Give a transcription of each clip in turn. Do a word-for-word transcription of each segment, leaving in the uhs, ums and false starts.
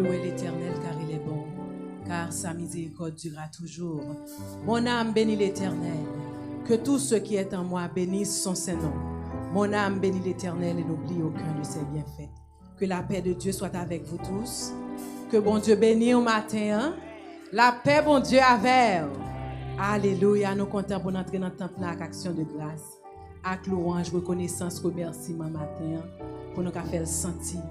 Louez l'Éternel, car il est bon, car sa miséricorde durera toujours. Mon âme, bénis l'Éternel. Que tout ce qui est en moi bénisse son saint nom. Mon âme, bénis l'Éternel et n'oublie aucun de ses bienfaits. Que la paix de Dieu soit avec vous tous. Ke Bondye beni w maten an. Lapè Bondye avè w. Alelouya, nou kontan pou n antre nan tanp lan ak aksyon de gras, ak lwanj, rekonesans, remèsiman maten an, pou nou ka fè l santi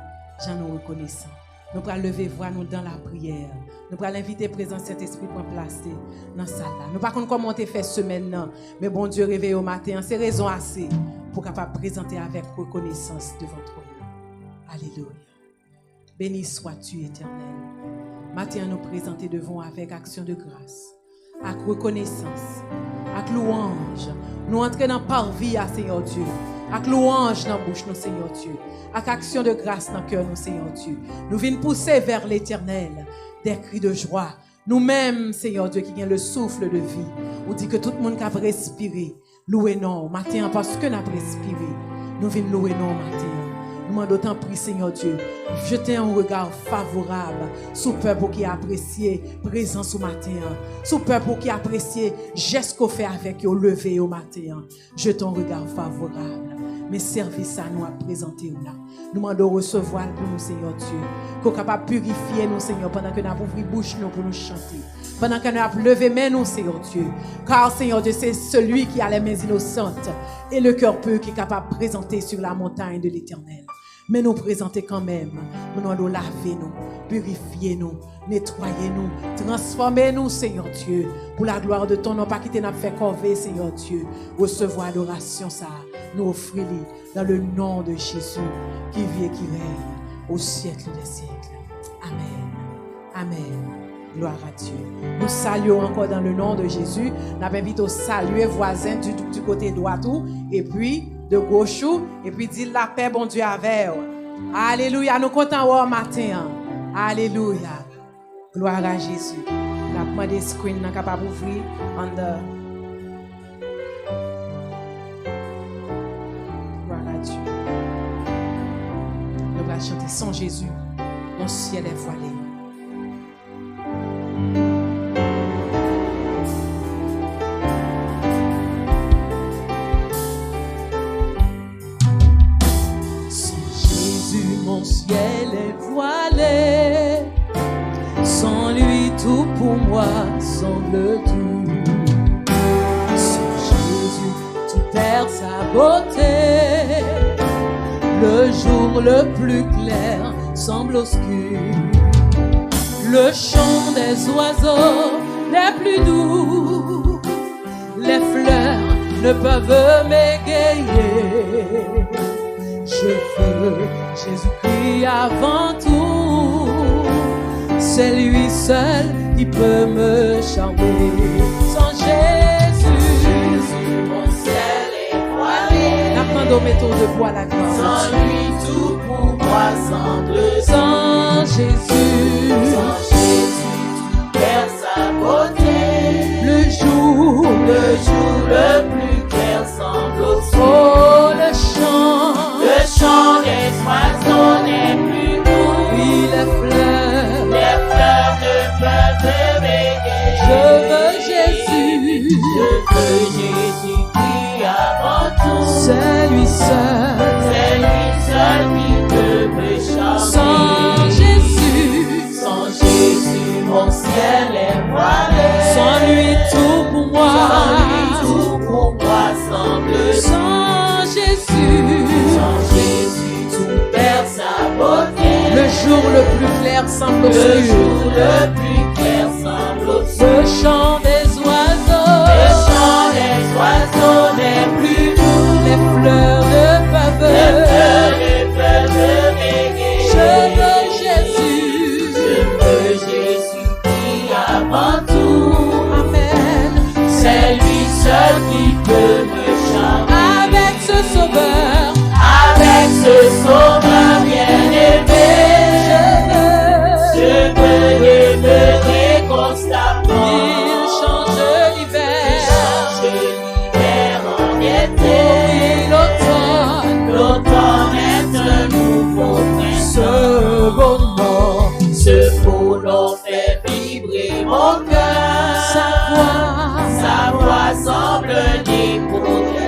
jan nou rekonesan. Nou pral leve vwa nou dan lapriyè. Nou pral envite prezans Sentespri pran plas li nan sal la. Nou pa konn kòman w te fè semèn nan, men Bondye reveye w maten an, se rezon ase pou w kapab prezante avèk rekonesans devan twòn nan. Alelouya. Béni sois-tu, Éternel. Maten an, nou prezante devan w avèk aksyon de gras, ak rekonesans, ak lwanj. Nou antre nan parvi a, Senyè Dye, ak lwanj nan bouch nou, Senyè Dye, ak aksyon de gras nan kè nou, Senyè Dye. Nou vin pouse vè Letènèl dè kri de jwa. Nou menm, Senyè Dye, ki gen le souffle de vie, ou di ke tout moun k ap respire, louwe non w. Maten an, paske n ap respire, nou vin louwe non w maten an. Nou mande w, tanpri, Senyè Dye, jete yon rega favorab sou pèp ou ki apresye prezans ou maten an, sou pèp ou ki apresye jès ke w fè avèk yo, leve yo maten an. Jete yon rega favorab. Men sèvis sa nou ap prezante w la. Nou mande w resevwa l pou nou, Senyè Dye. Ke w kapab pirifye nou, Senyè, pandan ke n ap ouvri bouch nou pou nou chante. Pandan ke n ap leve men nou, Senyè Dye. Car, Senyè Dye, se seli ki a les mains innocentes et le cœur pur ki kapab prezante sur la montagne de l'Éternel. Men nou prezante kanmenm. Nou mande w lave nou, pirifye nou, netwaye nou, transfòme nou, Senyè Dye, pour la gloire de ton nom. Pa kite n ap fè kòve, Senyè Dye. Resevwa adorasyon sa a. Nou ofri li dans le nom de Jésus, qui vit et qui règne au siècle des siècles. Amen. Amen. Gloire à Dieu. Nou salye w ankò dans le nom de Jésus. N ap envite w salye vwazen di, di kote dwat ou, epi de goch ou, epi di, lapè Bondye avè w. Alelouya. Nou kontan wè w maten an. Alelouya. Gloire à Jésus. N ap mande screen nan kapab ouvri on the. Gloire à Dieu. Nou pral chante sans Jésus, mon ciel est voilé. Sans Jésus, mon ciel est voilé. Sans lui, tout pour moi semble doux. Sans Jésus, tout perd sa beauté. Le jour le plus clair semble obscur. Le chant des oiseaux n'est plus doux. Les fleurs ne peuvent m'égayer. Je veux Jésus-Christ avant tout. C'est lui seul qui peut me charmer. Sans Jésus, mon ciel est voilé. N ap mande w mete w debou a la glwa. Sans lui, tout pour moi semble. Sans Jésus, sans Jésus, tout perd sa beauté. Le jour, le jour le plus clair semble obscur. Oh, le chant, le chant des oiseaux n'est plus doux. Oui, les fleurs, les fleurs ne peuvent m'égayer. Je veux Jésus, je veux Jésus-Christ avant tout. C'est lui seul, c'est lui seul qui peut me charmer. Sans Jésus, sans Jésus, mon ciel est voilé. Sans lui, tout pour moi. Sans lui, tout pour moi semble. Sans Jésus. Sans Jésus, tout perd sa beauté. Le jour le plus clair semble obscur. Le jour le plus clair semble obscur. Le chant des oiseaux. Le chant des oiseaux n'est plus doux. Les fleurs ne peuvent. Les fleurs ne peuvent m'égayer. Je veux Jésus. Je veux Jésus-Christ avant tout. Amen. C'est lui seul qui peut me charmer. Avec ce Sauveur, avec ce Sauveur bien-aimé, je veux, je veux demeurer constamment. Il change l'hiver, il change l'hiver en été. Oui, l'automne, l'automne est un nouveau printemps. Ce beau monde, ce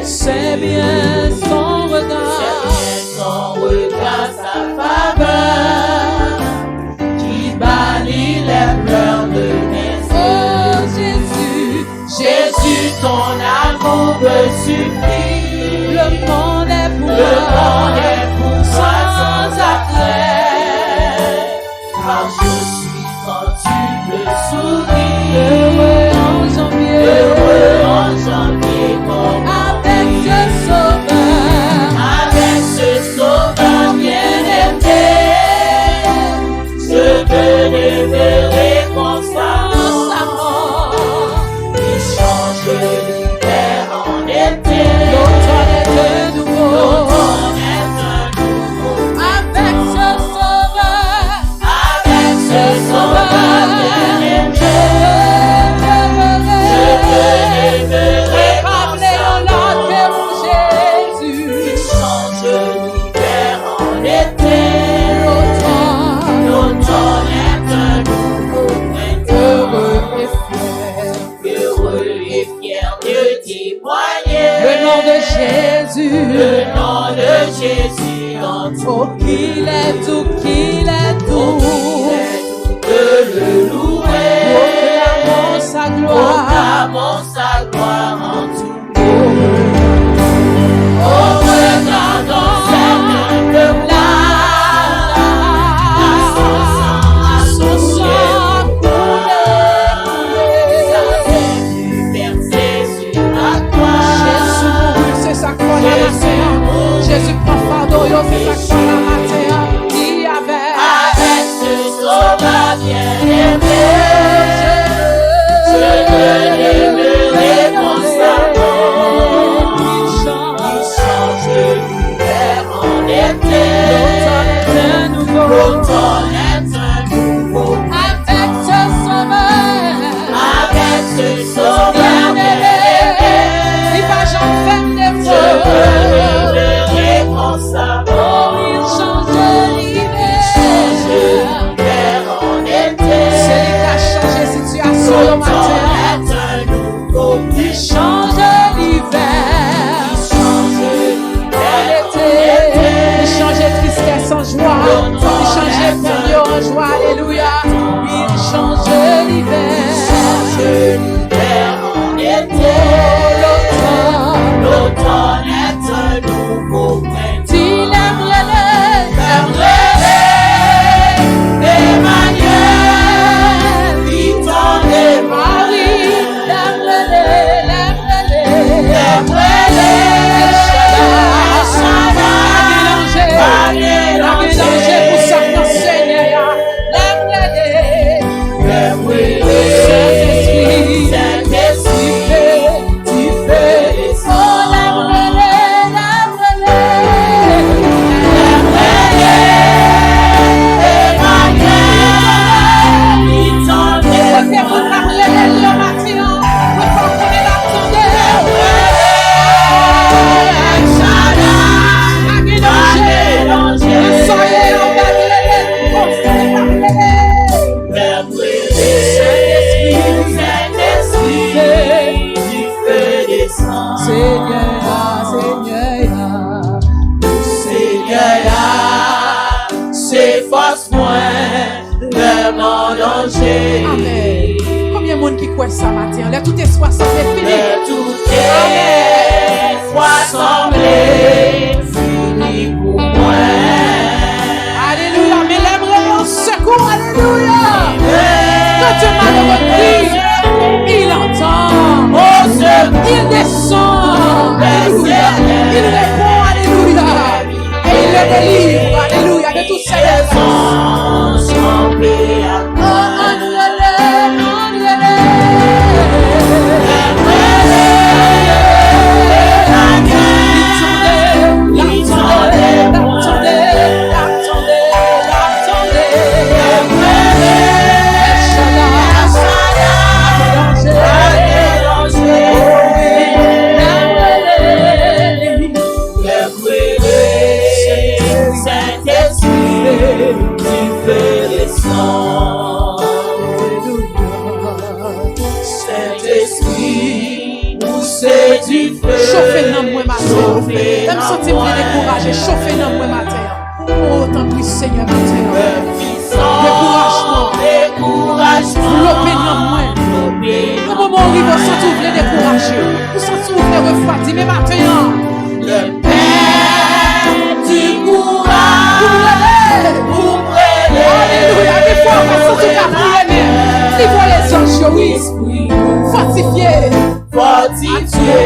Ses biens, son regard, ses biens, son regard, sa favè ki ba li les pleurs de mes yeux. Oh Jésus, Jésus, ton amour me suffit. Le monde est pour moi, le monde est pour moi sans attrait. Car je suis quand tu me souris. Heureux en janvier. Heureux en janvier comme en avril. Avec ce sauveur. Avec ce sauveur bien-aimé, je veux demeurer constamment. Constamment. Il change l'hiver en été. L'automne est un nouveau. L'automne est un nouveau. Avec ce sauveur. Avec ce sauveur bien-aimé, je veux demeurer constamment. L'automne est un nouveau printemps. Heureux et fier. Heureux et fier de témoigner. Le nom de Jésus. Le nom de Jésus en tout. Oh, qu'il est doux, qu'il est doux. Oh, qu'il est doux de le louer. Proclamons sa gloire. Proclamons sa gloire en tout lieu. Oh, regardons cette œuvre-là. À son sang, à son sang coulé. Sa fè Jezi mouri, se sa k fè w la maten an. Jezi pran fado yo, se sa k fè w la maten an. Li avèk. Avec ce sauveur bien-aimé, je veux demeurer constamment. Il change l'hiver en été. L'automne est un nouveau. L'automne est un nouveau. Avec ce sauveur. Avec ce sauveur bien-aimé. Li pa janm fè m defo. Je veux demeurer constamment. Oh, il change l'hiver. Il change l'hiver en été. Se li k ka chanje sitiyasyon yo maten an. L'automne est un nouveau. Li chanje l'hiver. Li chanje l'hiver en été. Li chanje tristès an jwa. Li chanje pèn yo an jwa. Alelouya. Il change l'hiver. Il change l'hiver en été. L'automne. L'automne est un nouveau printemps. Di lè m rele. Lè m rele. Emmanuel, li tande mwen. Ah wi, lè m rele, lè m rele. Lè m rele. El Shaddai. Pa gen danje. Pa gen danje. Pa gen danje pou sa k nan Senyè a. Lè m rele. Lè m rele. Sentespri. Sentespri. Dife. Oh, lè m rele, lè m rele. Lè m rele. Emmanuel, li tande. Kote moun k ap rele l yo maten an, mwen fè w konnen l ap tande. Lè m rele. El Shaddai. Pa gen danje. Pa gen danje. Nan sa w ye a, w ap rele l. Konfime w ap rele l. Lè m rele. Sentespri, Sentespri, dife desann. Senyè a, Senyè a, Senyè a, se fòs mwen lè m an danje. Amèn. Konbyen moun ki kwè sa maten an? Lè tout espwa sanble fini. Lè tout espwa sanble fini pou mwen. Alelouya, men lè m rele yon sekou, alelouya. Quand un malheureux crie, il entend, il descend, alelouya. Il répond, alelouya. Et il le délivre, alelouya, de toutes ses défaillances. Oh, ann rele, ann rele. Lè m rele, Sentespri, dife desann. Sentespri, ou se dife. Chofe nanm mwen. Lè m santi m vle dekouraje, chofe nanm mwen maten an. O, tanpri, Senyè, maten an. Dekourajman. Vlope nanm mwen. Nan moman w rive, w santi w vle dekouraje. Ou santi w vle refwadi, men maten an. Lè m pèdi kouraj. Pou m rele. Pou m rele. Alelouya. Defwa, w pa santi w ka priye, men li voye zanj yo, wi. Fòtifye. Fòtifye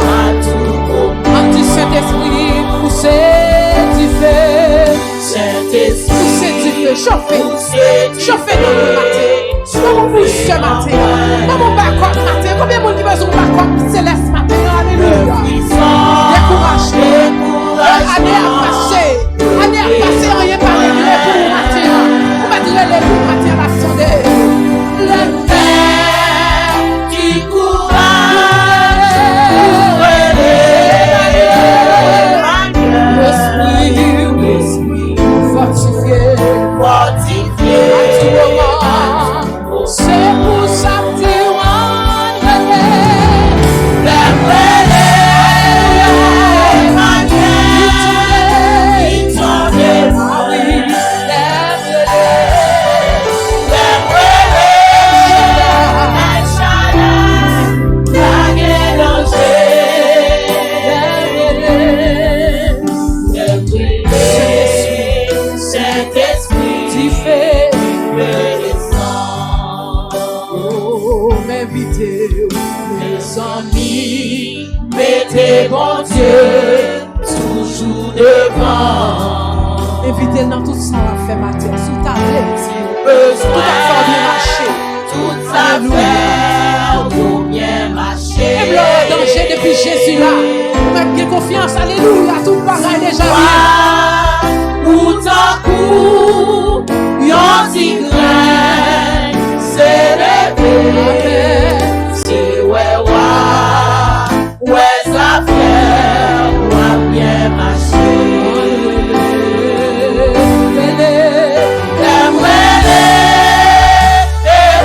a tou moman. Ann di Sentespri, pouse dife. Sentespri, pouse dife, chofe. Chofe nan nou maten. Ban nou bousye maten. Ban nou bakòp maten. Konbyen moun ki bezwen yon bakòp selès maten? Alelouya. Dekouraje. Ane a pase. Ane a pase, anyen pa regle pou ou maten an. Ou mèt rele pou ou maten an, l ap tande. Lè m pèdi kouraj, ou rele Emanyèl. Lespri, lespri, fòtifye, fòtifye, a tou moman. Se pou sa m di w ann rele. Lè m rele, Emanyèl, li tonbe, li tonbe, wi. Lè m rele, lè m rele, El Shaddai, pa gen danje. Lè m rele, lè m rele, Sentespri, dife, dife desann. Oh, m envite w, mezanmi, mete Bondye toujou devan. Envite l nan tout sa w ap fè maten. Si w ta vle, tout afè w byen mache. Alelouya. Menm lè w an danje, depi Jezi la, ou mèt gen konfyans. Alelouya, tout bagay deja byen. Ou tankou yon ti grenn, se leve. Amèn. Se wè w a wè zafè w ap byen mache. Lè m rele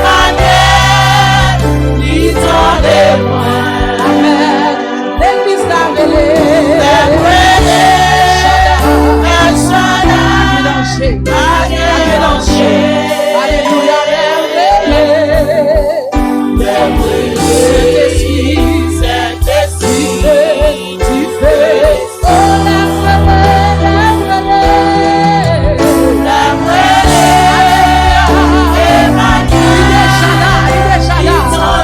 Emanyèl, li tande mwen. Amèn. Legliz la rele. Lè m rele El Shaddai, pa gen danje. Alelouya, lè m rele. Lè m rele. Sentespri, Sentespri, dife, dife. Oh, lè m rele, lè m rele. Lè m rele. Alelouya. Emanyèl. Li deja la, li deja la.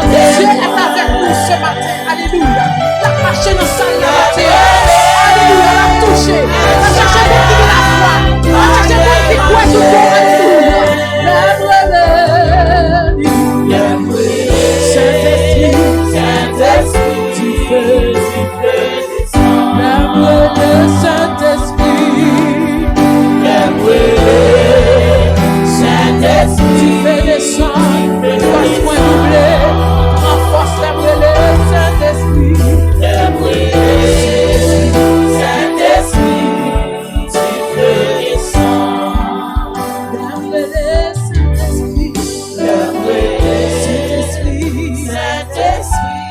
Dieu est avec nous ce matin. Alelouya. L ap mache nan sal la maten an. Alelouya. L ap touche. L ap chache moun ki gen lafwa. L ap chache moun ki kwè tout bon. Alelouya. Lè m rele li. Lè m rele. Sentespri. Sentespri. Dife. Dife. Lè m rele Sentespri. Lè m rele Sentespri. Dife desann, fòs mwen double. Pran fòs lè m rele Sentespri. Lè m rele Sentespri. Dife desann. Lè m rele Sentespri. Lè m rele Sentespri. Sentespri.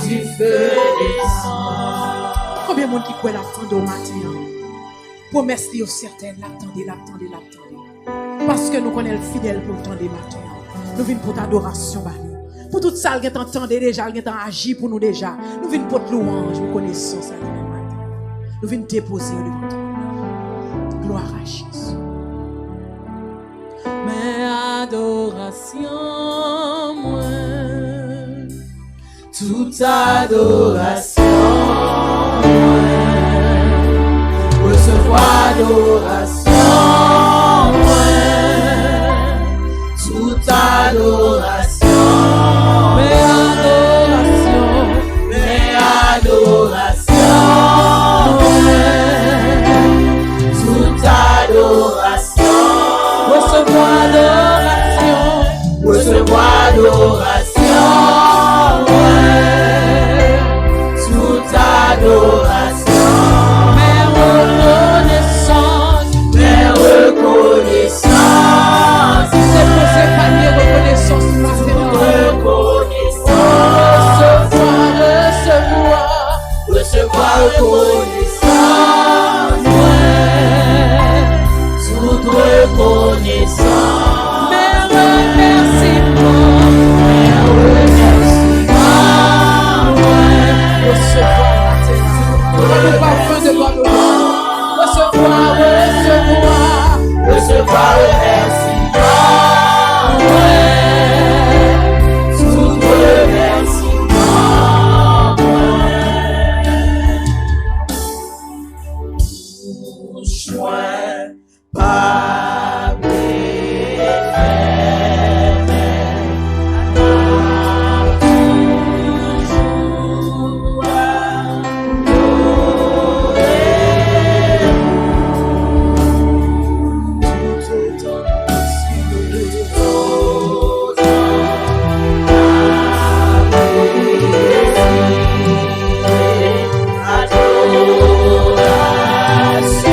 Dife desann. Konbyen moun ki kwè l ap tande w maten an? Pwomès li yo sètèn, l ap tande, l ap tande, l ap tande. Paske nou konnen l fidèl pou l tande maten an. Nou vin pote adorasyon ba li. Pou tout sa l gentan tande deja, l gentan aji pou nou deja. Nou vin pote lwanj, rekonesans a li menm maten. Nou vin depoze yo devan twòn nan. Glwa a Jezi. Men adorasyon mwen. Tout adorasyon mwen, resevwa adorasyon mwen. Tout adorasyon, men adorasyon, men adorasyon mwen. Tout adorasyon, resevwa adorasyon, resevwa adorasyon. Tout adorasyon, men rekonesans, Mes remerciements. Resevwa l maten an. Kòm yon pafè de bòn odè. Resevwa, resevwa. Resevwa remèsiman mwen. Tout remèsiman mwen. Bouch mwen pa vle fèmen, m ap toujou adore ou. Toutotan, toutotan, m ap resi. Adorasyon.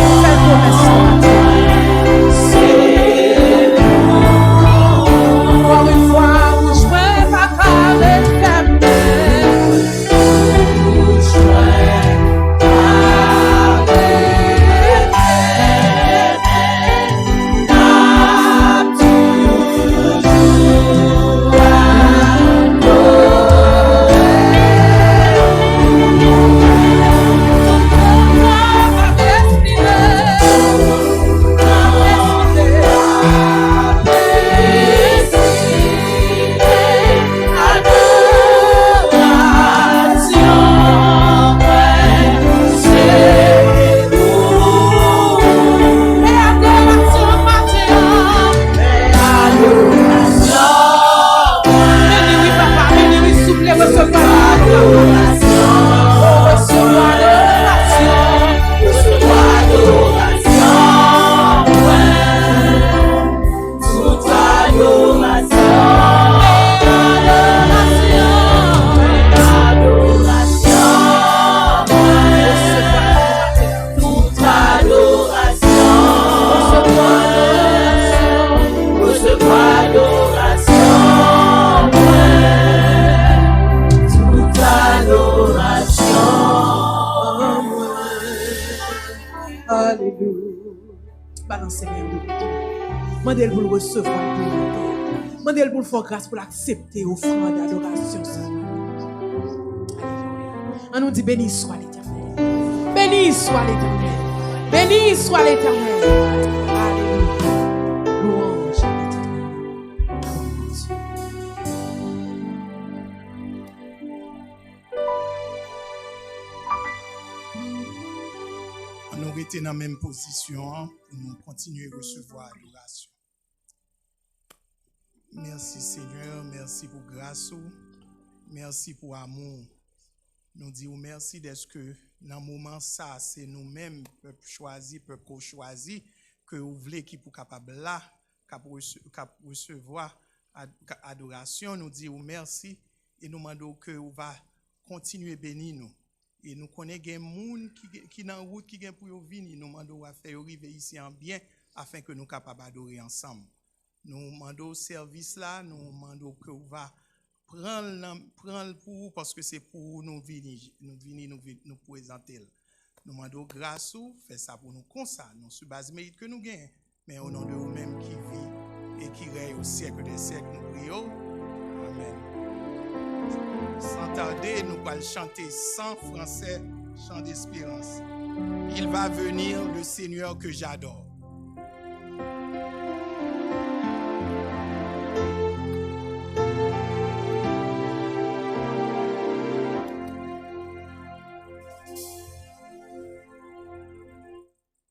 Fè l pwomès sa maten. Se pou ou. Ankò yon fwa, bouch mwen pa ka ret fèmen. Bouch mwen pa ka ret fèmen. N ap toujou adore. Adorasyon mwen se pou ou. Fè adorasyon maten an. Fè adorasyon mwen. Beni wi papa, beni wi souple, resevwa adorasyon. Resevwa adorasyon. Resevwa adorasyon mwen. Tout adorasyon, adorasyon, adorasyon. Tout adorasyon, resevwa adorasyon, resevwa adorasyon mwen. Tout adorasyon mwen. Alelouya. Balanse men yo de kote. Mande l pou l resevwa l pou li. Mande l pou l fè w gras pou l aksepte ofrann adorasyon sa. Alelouya. An nou di, beni swa Letènèl. Beni swa Letènèl. Beni swa Letènèl. Alelouya. Lwanj a Letènèl. An nou rete nan menm pozisyon an pou nou kontinye resevwa adorasyon. Mèsi, Senyè, mèsi pou gras ou, mèsi pou amou w. Nou di w mèsi dèske nan moman sa, se nou menm, pèp chwazi, pèp ke w chwazi, ke ou vle ki pou kapab la, k ap rese-, k ap resevwa ad-, ka-, adorasyon. Nou di w mèsi e nou mande w ke ou va kontinye beni nou. E nou konnen gen moun ki gen, ki nan wout, ki gen pou yo vini. Nou mande w a fè yo rive isi an byen, afen ke nou kapab adore ansanm. Nou mande w sèvis la, nou mande w ke w va pran l nan, pran l pou ou, paske se pou ou nou vini, nou vini, nou vi-, nou prezante l. Nou mande w gras ou, fè sa pou nou konsa, non sou baz merit ke nou genyen, men o non de ou menm ki vi e ki rèy o syèk dè syèk, nou priye w. Amèn. San tade, nou pral chante san fransè, Chant d'espérance. Il va venir, le Seigneur que j'adore.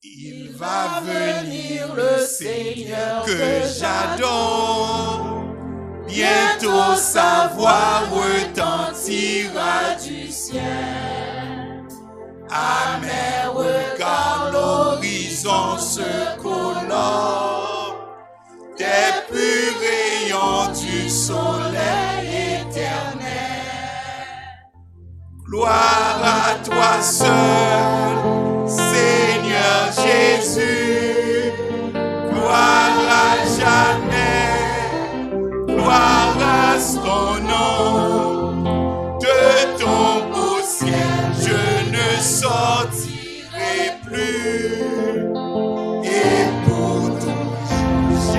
Il va venir le Seigneur que j'adore. Bientôt sa voix retentira du ciel. À mes regards, l'horizon se colore des purs rayons du soleil éternel. Gloire à toi seul, Seigneur Jésus. Gloire à jamais. Gloire à ton nom. De ton beau ciel, je ne sortirai plus. Et pour toujours,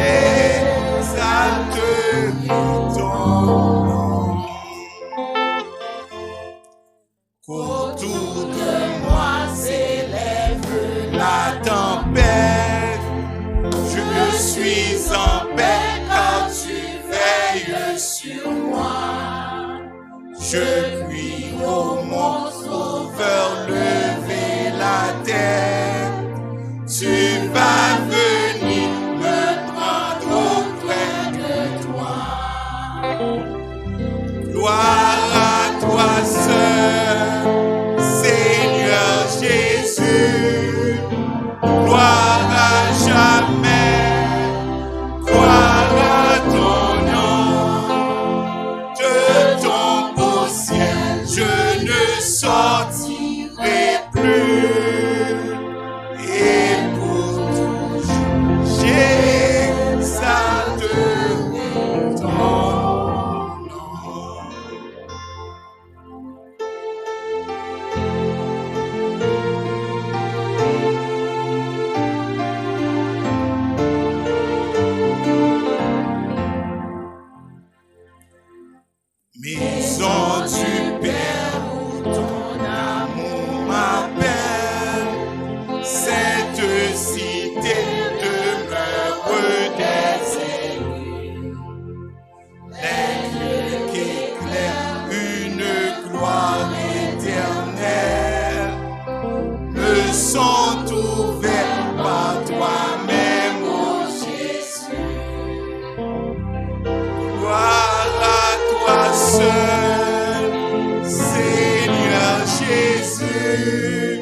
suis en paix car tu veilles sur moi. Je crie au mon Sauveur, lever la tête. Tu vas venir me prendre auprès de toi. Gloire à toi seul, Seigneur Jésus. Gloire à jamais. Gloire à ton nom. De ton beau ciel, je ne sortirai plus. Et pour toujours, j'exalterai ton nom. Maison du Père, où ton amour m'appelle, sainte cité, demeure des élus. Les lieux qu'éclaire une gloire éternelle me sont ouverts par toi-même, ô Jésus. Gloire à toi seul, Seigneur Jésus.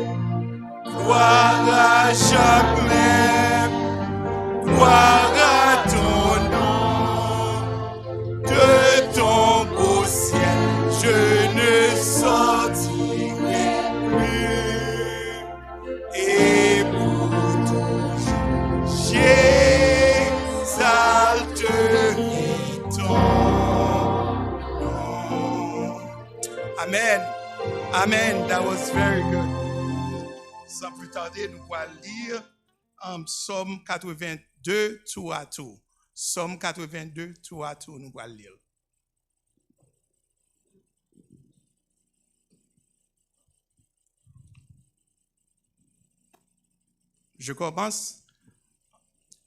Gloire à jamais, gloire à ton nom. De ton beau ciel, je ne sortirai plus. Et pour toujours, j'exalterai ton nom. Amen. Amen. That was very good. San pli tade, nou pral li, um, Sòm katrevenn de, tour à tour. Sòm katrevenn de, tour à tour, nou pral li l. Je commence.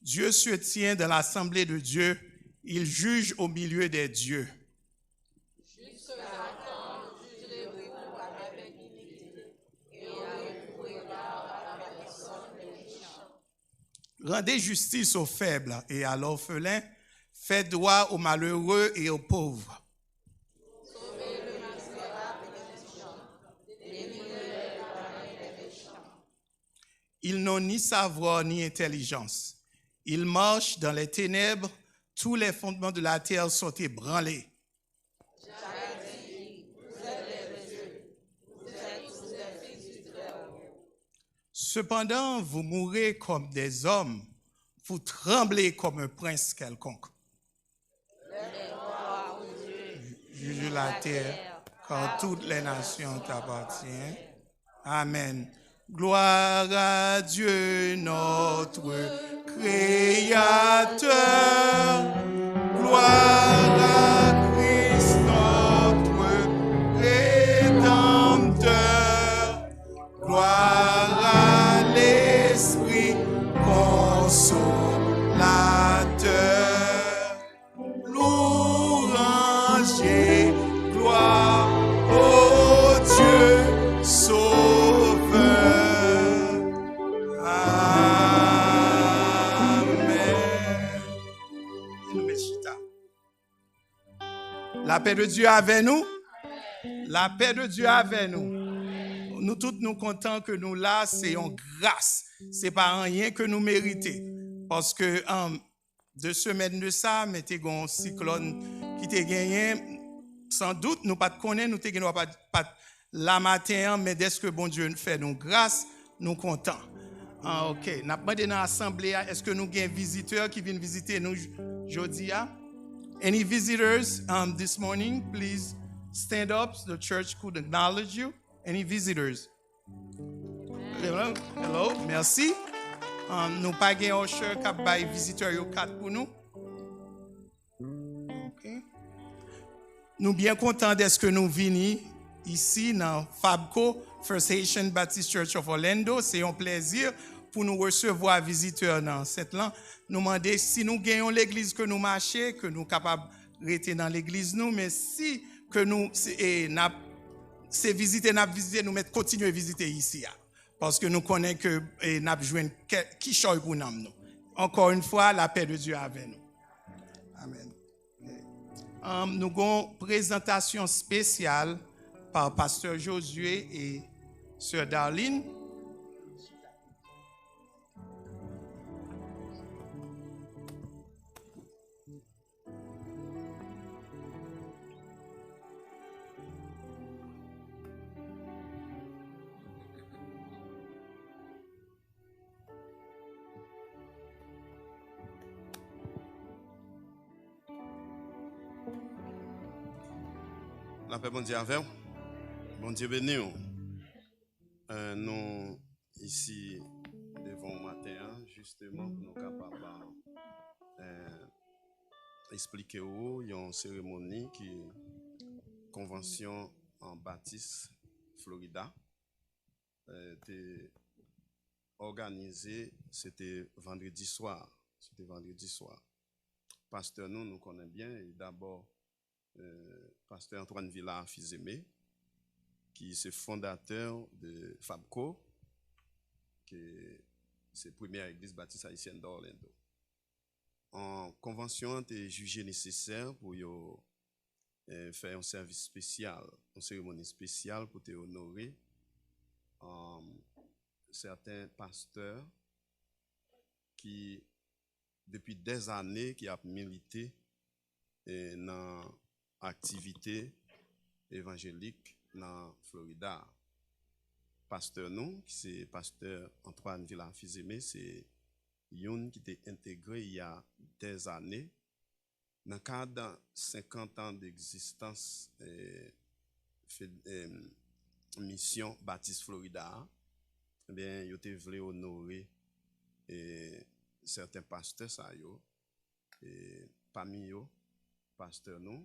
Dieu se tient dans l'assemblée de Dieu, il juge au milieu des dieux. Jusqu'à quand jugerez-vous avec iniquité et aurez-vous égard à la personne des méchants? Rendez justice aux faibles et à l'orphelin, faites droit aux malheureux et aux pauvres. Sauvez le misérable et l'indigent, délivrez-le de la main des méchants. Ils n'ont ni savoir ni intelligence. Ils marchent dans les ténèbres, tous les fondements de la terre sont ébranlés. J'avais dit, vous êtes des dieux, vous êtes tous des fils du Très-Haut. Cependant, vous mourez comme des hommes, vous tremblez comme un prince quelconque. Juge la terre, car toutes les nations t'appartiennent. Amen. Gloire à Dieu notre Créateur. Gloire à Christ notre Rédempteur. Gloire à l'Esprit Consolateur. Louange et gloire au Dieu Sauveur. Amen. Nou met chita. Lapè de Dye avè nou. Lapè de Dye avè nou. Nou tout nou kontan ke nou la, se yon gras. Se pa anyen ke nou merite. Paske, um, de semèn de sa, men te gen yon siklòn ki te genyen. San dout, nou pa t konnen, nou te gen dwa pa, pa t la maten an, men dèske Bondye fè nou gras, nou kontan. Ah, ok. N ap mande nan asanble a, èske nou gen vizitè ki vin vizite nou j-, jodi a? Any visitors, um, this morning? Please stand up. The church could acknowledge you. Any visitors? Hello, hello, mèsi. Um, nou pa gen usher k ap bay vizitè yo kat pou nou. Ok. Nou byen kontan dèske nou vini isi nan Fabco, First Haitian Baptist Church of Orlando. Se yon plèzi pou nou resevwa vizitè nan ansent lan, nou mande si nou gen yon legliz ke nou mache, ke nou kapab rete nan legliz nou, men si ke nou, se, e, n ap, se vizite n ap vizite, nou mèt kontinye vizite isi a. Paske nou konnen ke, e, n ap jwenn kè-, kichòy pou nanm nou. Encore une fois, la paix de Dieu avec nous. Amen. Um, nou gon prezantasyon espesyal pa Pastè Josué e Sè Darline. Lapè Bondye avè w. Bondye beni w. Eh, nou isi devan w maten an, jisteman pou nou kapab, eh, esplike w yon seremoni ki Konvansyon an Batis Florida, eh, te òganize, se te vandredi swa, se te vandredi swa. Pastè nou, nou konnen byen, e dabò, eh, Pastè Antoine Villard Fils-Aimé, ki se fondatè de FABCO, ki se Premyè Egliz Batis Ayisyèn de Orlando. An, konvansyon an te jije nesesè pou yo, eh, fè yon sèvis espesyal, yon seremoni espesyal pou te onore, um, sèten pastè ki, depi dèzane, ki ap milite, eh, nan aktivite evanjelik nan Florida. Pastè nou, ki se Pastè Antoine Villard Fils-Aimé, se youn ki te entegre il y a des années nan kad senkant an d'egzistans, eh, fe-, eh, misyon Batis Florida a. Ebyen, yo te vle onore, eh, sèten pastè sa yo, eh, pami yo, pastè nou,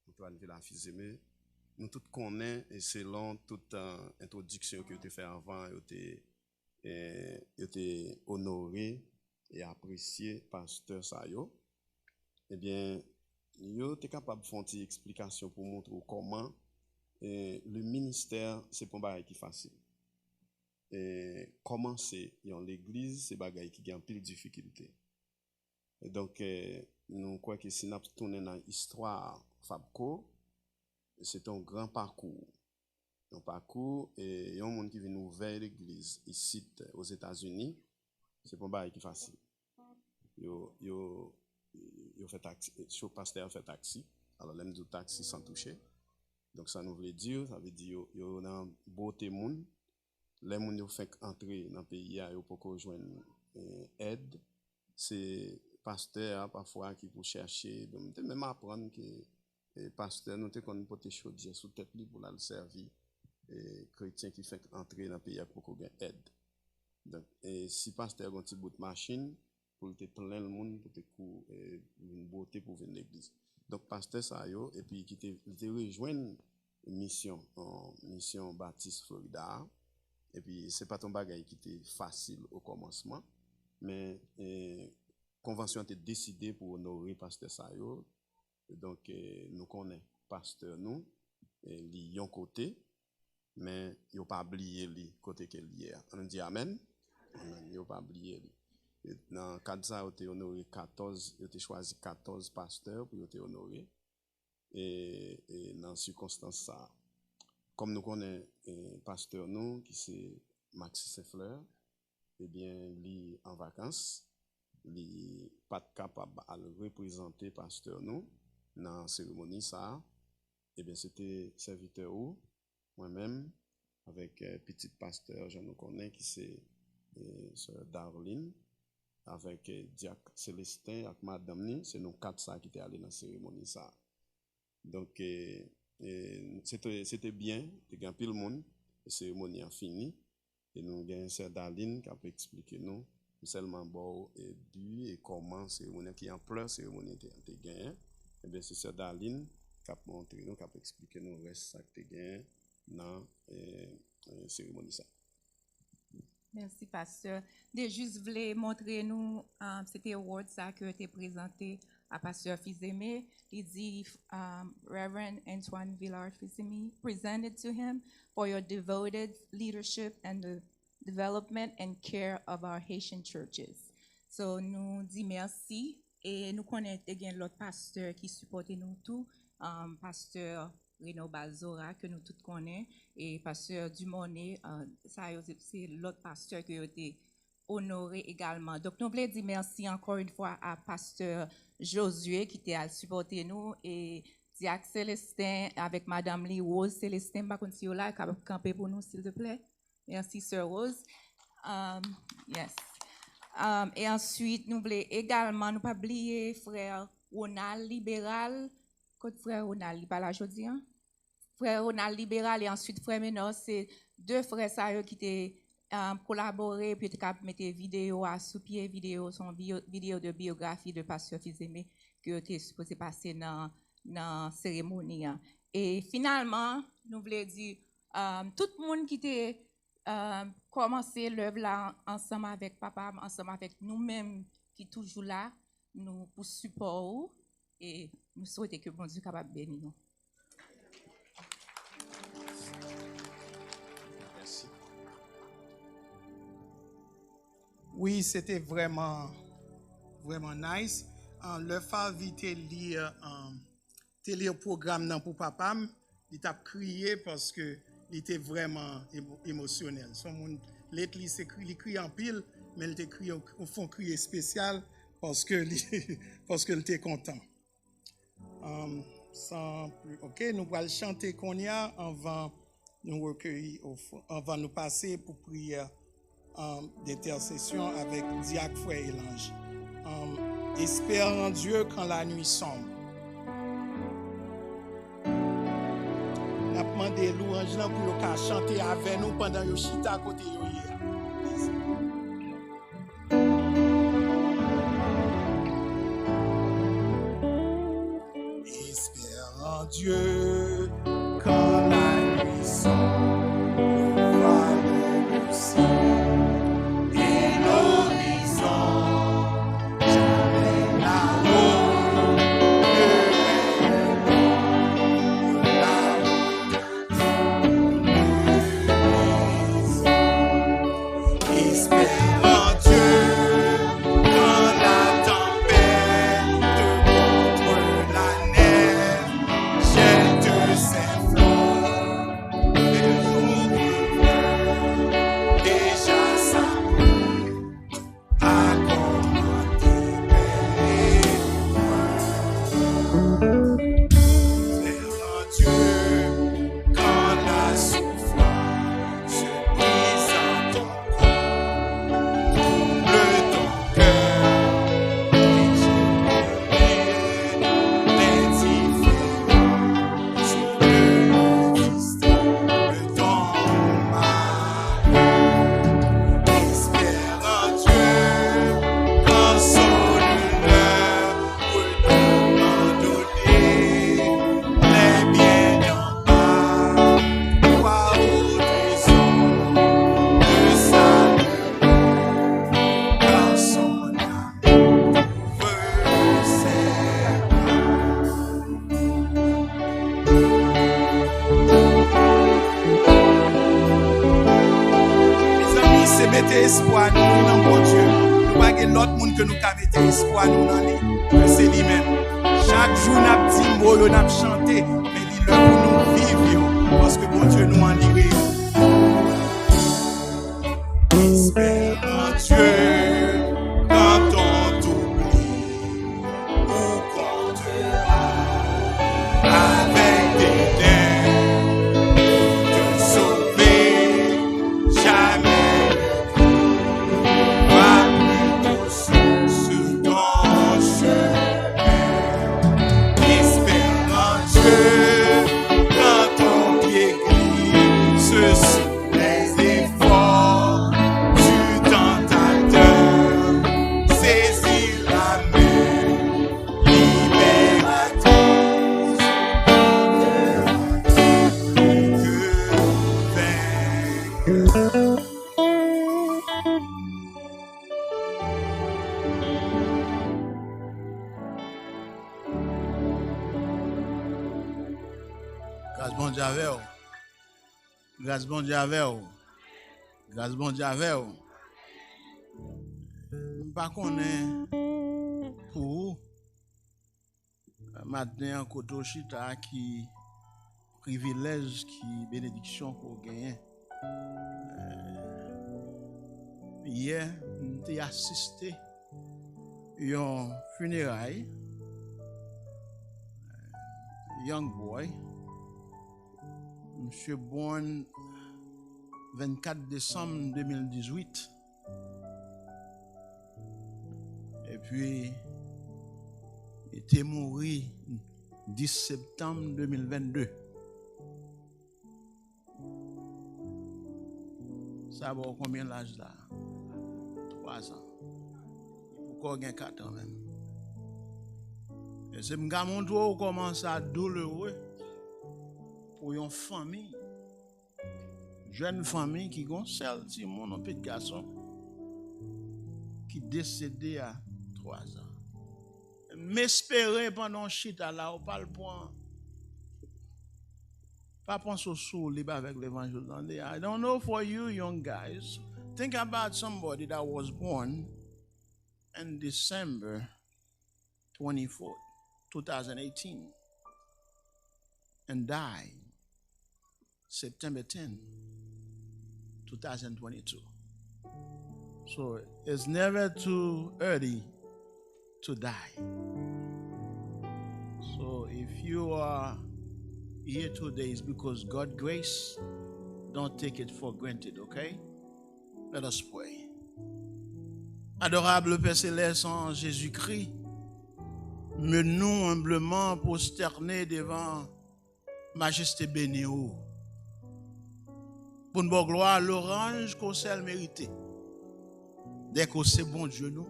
Antoine Villard Fils-Aimé, nou tout konnen, e selon tout, eh, entwodiksyon ke yo te fè anvan, yo te, eh, yo te onore e apresye pastè sa yo. Ebyen, yo te kapab fè yon ti eksplikasyon pou montre w kòman, eh, le ministè, se pa yon bagay ki fasil. Eh, kòmanse yon legliz, se bagay ki gen anpil difikilte. E donk, eh, nou kwè ke si n ap tounen nan istwa FABCO, se te yon gran pakou. Yon pakou, eh, yon moun ki vin ouvè legliz isit, eh, Ozetazini, se pa yon bagay ki fasil. Yo, yo, yo fè taksi, eh, cho-, pastè a fè taksi. Alò, lè m di w taksi, san touche. Donk, sa nou vle di, sa vle di yo, yo nan bote moun. Lè moun yo fenk antre nan peyi a, yo poko jwenn, eh, èd. Se pastè a pafwa ki pou chèche. Donk, m te menm aprann ke, eh, pastè nou te konn pote chodyè sou tèt li pou l al sèvi, eh, kretyen ki fenk antre nan peyi a ki poko gen èd. Donk, eh, si pastè a gen yon ti bout machin, pou l te plen l moun, pou te kou, eh, vin bote pou vin legliz. Donk, pastè sa yo, epi ki te, li te rejwenn misyon, eh, misyon Batis Florida a. Epi, se pa t yon bagay ki te fasil o kòmansman, men, eh, konvansyon an te deside pou onore pastè sa yo. Donk, eh, nou konnen pastè nou, eh, li yon kote, men yo pa bliye li kote ke li ye a. Ann di amèn. Amèn. Yo pa bliye li. E nan kad sa, yo te onore katòz, yo te chwazi katòz pastè pou yo te onore. E, e nan sikonstans sa, kòm nou konnen, e, pastè nou, ki se Maxi Saint Fleur, ebyen, li an vakans, li pa t kapab al reprezante pastè nou nan seremoni sa a. Ebyen, se te sèvitè ou, mwen menm, avèk, eh, pitit pastè, jan nou konnen, ki se, eh, sè Darline, avèk, eh, dyak Célestin ak madanm ni, se nou kat sa ki te ale nan seremoni sa. Donk, eh, eh, se te, se te byen, te gen anpil moun, e seremoni an fini, e nou gen sè Darline k ap eksplike nou, m sèlman ba w, eh, bi e kòman seremoni an, ki anplè seremoni an te, te genyen. Ebyen, se sè Darline k ap montre nou, k ap eksplike nou rès sa k te genyen nan, eh, eh, seremoni sa. Mèsi, pastè. M te jis vle montre nou, um, se te award sa ke yo te prezante a pastè Fils-Aimé. Li di, um, Reverend Antoine Villard Fils-Aimé presented to him for your devoted leadership and the development and care of our Haitian churches. So, nou di mèsi e nou konnen te gen lòt pastè ki sipòte nou tou, um, pastè Reno Balzora, ke nou tout konnen, e pastè Dumornay, uh, sa yo se, se lòt pastè ke yo te onore egalman. Donk, nou vle di mèsi ankò yon fwa a pastè Josué ki te al sipòte nou, e dyak Célestin avèk madanm li, Rose Célestin, m pa konn si yo la, kapab kanpe pou nou, silvouplè. Mèsi, Sè Rose. Um, yes. Um, e answit, nou vle egalman, nou pa bliye frè Ronald Libéral. Kot frè Ronald? Li pa la jodi a? Frè Ronald Libéral e answit frè Menor, se de frè sa yo ki te, um, kolabore pou yo te kab mete videyo a sou pye. Videyo, se yon biyo-, videyo de biyografi de pastè Fils-Aimé ke yo te sipoze pase nan, nan seremoni an. E finalman, nou vle di, um, tout moun ki te, um, kòmanse lèv la ansanm avèk papa m, ansanm avèk nou menm ki toujou la, nou pou sipò ou e nou swete ke Bondye kapab beni nou. Mèsi. Wi, se te vrèman, vrèman nice. Ah, lè Favi te li, ah, te li pwogram nan pou papa m, li t ap kriye paske li te vrèman emo-, emosyonèl. Se yon moun, lately, se kri, li kriye anpil, men li te kriye yon, yon fon kri espesyal paske li, paske li te kontan. Um, san pli, ok, nou pral chante kounye a anvan nou rekeyi ofrann, anvan nou pase pou priyè, um, dentèsesyon avèk dyak frè Elanj. Um, Espère en Dieu quand la nuit sombre. N ap mande lwanj lan pou yo ka chante avè nou pandan yo chita kote yo ye a. Espère en Dieu quand la nuit sombre, le voile du ciel et l'horizon, jamais là-haut, le rêve là-haut. Espère en Dieu quand la tempête contre la neige jette ses flots. Les jours pleurent déjà sa pluie. Espère en Dieu quand la souffrance brise ton corps, trouble ton cœur, et tu es l'indifférence de l'existence. Ton malheur, espère en Dieu quand sonne l'heure pour t'abandonner. Les biens d'en bas, crois au trésor de sa demeure, quand son âme trouve ses bras. Mezanmi, se mete espwa nou nan Bondye. Nou pa gen lòt moun ke nou ka mete espwa nou nan li, ke se li menm. Chak jou n ap di mo yo, n ap chante, men li lè pou nou viv yo, paske Bondye nou an li reyèl. Espère en Dieu quand on t'oublie ou qu'on te hait avec dédain. Te sauver, jamais le cri va plus t'aussi sur ton chemin. Espère en Dieu quand ton pied glisse Bondye avè w. Gras Bondye avè w. Gras Bondye avè w. M pa konnen pou ou, maten an, kote w chita, ki privilèj, ki benediksyon ke w genyen. Yè, m te asiste yon fineray, young boy, misye born vennkat desanm de mil dizuit. Epi, li te mouri dis septanm de mil vennde. Sa ba w konbyen laj la? Twazan. Li poko gen katran menm. E se m ka montre w kòman sa doulere pou yon fanmi, jèn fanmi ki gon sèl timoun, yon pitit gason, ki desede a twazan. M espere pandan w chita la, ou pa al pran, pa panse w sou lib avèk levanjil, tande. I don't know for you young guys. Think about somebody that was born in December twenty-fourth, two thousand eighteen, and died September ten, two thousand twenty-two. So it's never too early to die. So if you are here today, it's because God grace. Don't take it for granted, okay? Let us pray. Adorable Père Céleste, en Jésus-Christ, men nou enbleman pwostène devan majeste beni ou, pou n ba w glwa, lwanj ke w sèl merite. Dèke w se Bondye nou.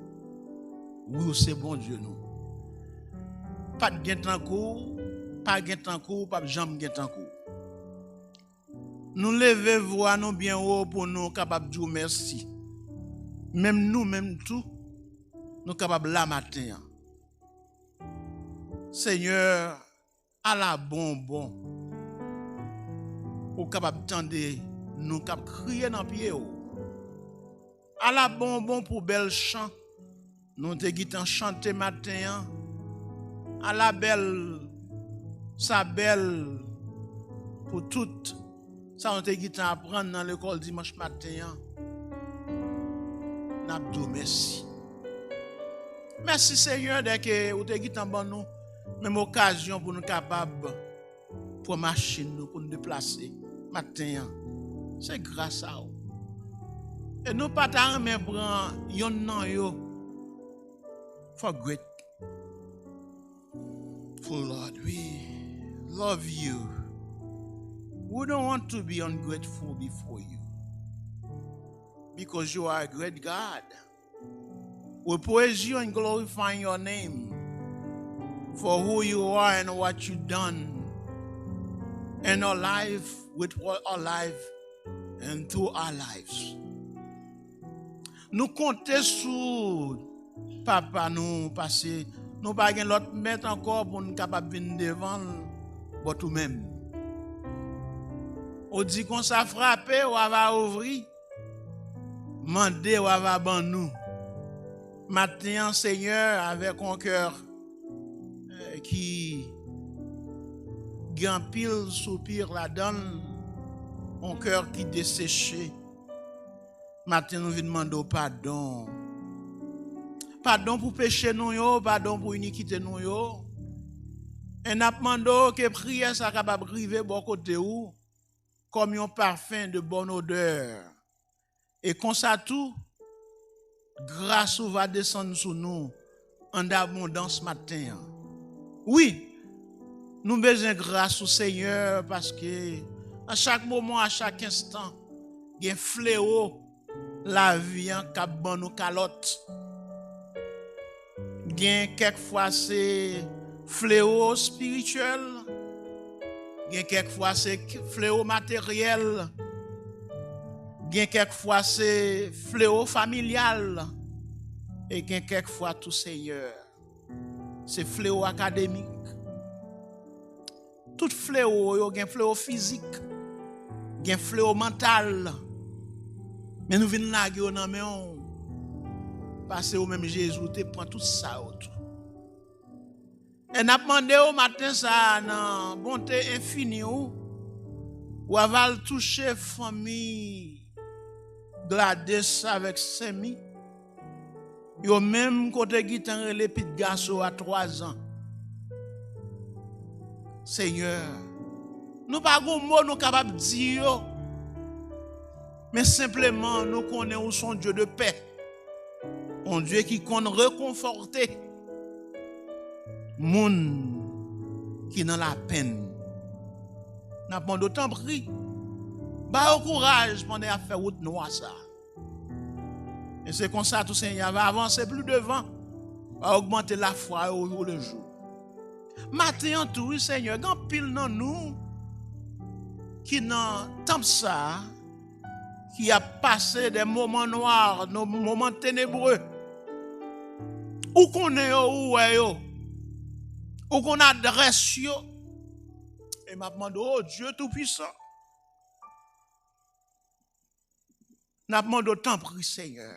Wi, w se Bondye nou. Pa t gen tankou w, pa gen tankou w, p ap janm gen tankou w. Nou leve vwa nou byen wo pou nou kapab di w mèsi. Menm nou menm tou, nou kapab la maten an. Senyè, ala bon w bon. Ou kapab tande nou k ap kriye nan pye w. Ala bon w bon pou bèl chan nou te gentan chante maten an. Ala bèl, sa bèl pou tout sa nou te gentan aprann nan lekòl dimanch maten an. N ap di w mèsi. Mèsi, Senyè, dèke ou te gentan ban nou menm okazyon pou nou kapab pran machin nou pou n deplase maten an. Se gras a ou. E nou pa ta renmen pran yonn nan yo for grateful, Lord. We love you. We don't want to be ungrateful before you because you are a great God. We praise you and glorify your name for who you are and what you done in our life, with our life, and through our lives. Nou konte sou Papa nou, paske nou pa gen lòt mèt ankò pou n kapab vin devan l, but ou menm. Ou di konsa, frape, w ava ouvri, mande, w ava ban nou. Maten an, Senyè, avèk yon kè, eh, ki gen anpil soupir ladan l, yon kè ki deseche. Maten, nou vin mande w padon. Padon pou peche nou yo, padon pou inikite nou yo. E n ap mande w ke priyè sa kapab rive bò kote ou kòm yon pafen de bòn odè. E konsa tou, gras ou va desann sou nou an abondans maten an. Wi, nou bezwen gras ou, Senyè, paske a chak moman, a chak enstan, gen flewo lavi an k ap ban nou kalòt. Gen kèk fwa se flewo espirityèl, gen kèk fwa se k-, flewo materyèl, gen kèk fwa se flewo familyal, e gen kèk fwa tou, Senyè, se flewo akademik. tout flewo yo, gen flewo fizik, gen flewo mantal. Men nou vin lage yo nan men w, paske ou menm Jezi, ou te pran tout sa yo tou. E n ap mande w maten sa a, nan bonte enfini w, w a va al touche fanmi Gladys avèk Semi. Yo menm kote Gitan rele pit gason a twa zan. Senyè, nou pa gon mo nou kapab di yo, men senpleman nou konnen ou se yon Dye de pè, yon Dye ki konn rekonfòte moun ki nan lapenn. N ap mande w, tanpri, ba yo kouraj pandan y ap fè wout nwa sa a. E se konsa tou Senyè va avanse pli devan, va ogmante lafwa yo o jou le jou. Maten an tou, wi Senyè, gen anpil nan nou ki nan tanp sa a, ki ap pase de moman nwa, de moman tenebre. Ou konnen yo, ou wè yo. Ou konn adrès yo. E m ap mande w, o Dye Toupisan, n ap mande w, tanpri, Senyè,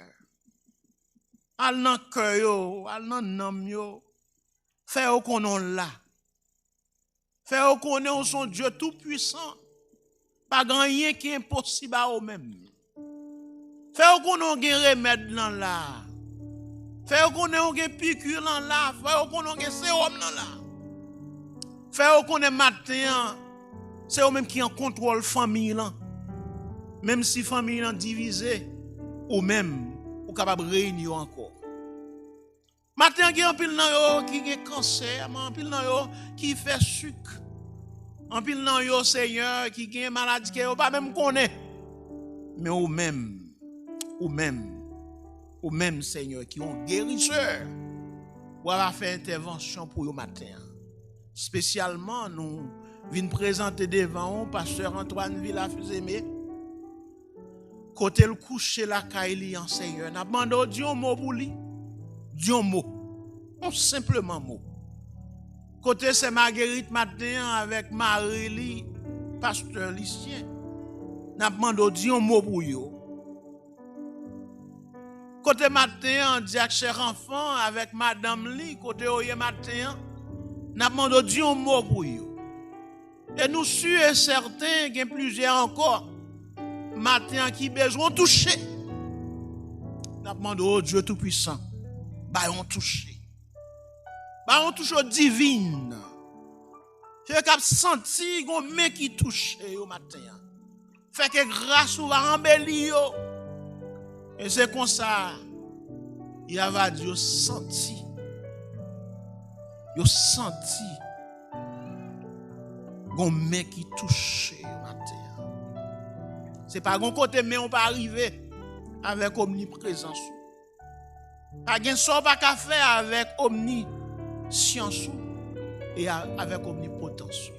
al nan kè yo, al nan nanm yo, fè yo konnen w la. Fè yo konnen w se yon Dye toupisan. Pa gen anyen ki enposib a ou menm. Fè yo konnen w gen remèd nan la. Fè yo konnen w gen piki nan la. Fè yo konnen w gen sewòm nan la. Fè yo konnen maten an, se ou menm ki an kontwòl fanmi lan. Menm si fanmi lan divize, ou menm, ou kapab reyini yo ankò. Maten an, gen anpil nan yo ki gen kansè, men anpil nan yo ki fè sik. Anpil nan yo, Senyè, ki gen maladi ke yo pa menm konnen. Men ou menm, ou menm, ou menm, Senyè, ki yon gerisè, w a fè entèvansyon pou yo maten an. Espesyalman, nou vin prezante devan ou pastè Antoine Vila Fils-Aimé. Kote l kouche lakay li an, Senyè, n ap mande w di yon mo pou li. Di yon mo. Yon senpleman mo. Kote sè Marguerite maten an avèk mari li, pastè Lucien, n ap mande w di yon mo pou yo. Kote maten an, dyak Chèk Anfan avèk madanm li, kote yo ye maten an, n ap mande w di yon mo pou yo. E nou si e sèten, gen plizyè ankò maten an ki bezwen yon touche. N ap mande w, o Dye Toupisan, bay yon touche. Bay yon touche divin. Se yo k ap santi gon men ki touche yo maten an. Fè ke gras ou va anbeli yo. E se konsa, y a va di yo santi. Yo santi gon men ki touche yo maten an. Se pa gon kote men ou pa rive avèk omniprezans ou. Pa gen sa w pa ka fè avèk omnisyans ou e a- avèk omnipotans ou.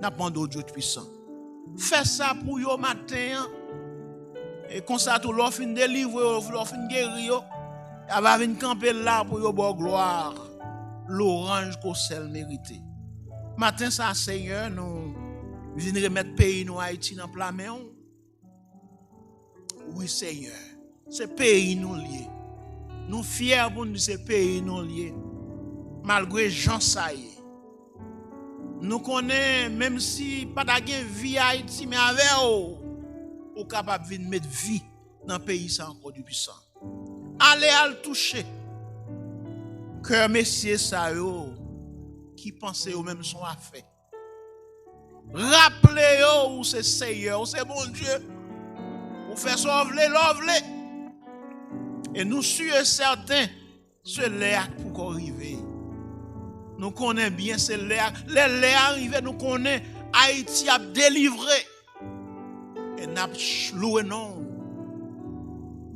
N ap mande w, Dye Toupisan, fè sa pou yo maten an. E konsa tou, lè w fin delivre yo, lè w fin geri yo, y a va vin kanpe la pou yo ba w glwa, lwanj ke w sèl merite. Maten sa, Senyè, nou vin remèt peyi nou, Ayiti, nan pla men w. Wi, Senyè, se peyi nou l ye. Nou fyè pou n di se peyi nou l ye, malgre jan sa ye. Nou konnen, menm si pa ta gen vi Ayiti, men avè w, ou kapab vin met vi nan peyi sa ankò, Dye Pisan. Ale al touche kè mesye sa yo ki panse yo menm se yon afè. Raple yo, ou se Seyè, ou se Bondye. Ou fè sa w vle, lè w vle. E nou si e sèten, se lè a k poko rive. Nou konnen byen se lè a. Lè lè a rive, nou konnen Ayiti ap delivre. E n ap ch- louwe non w.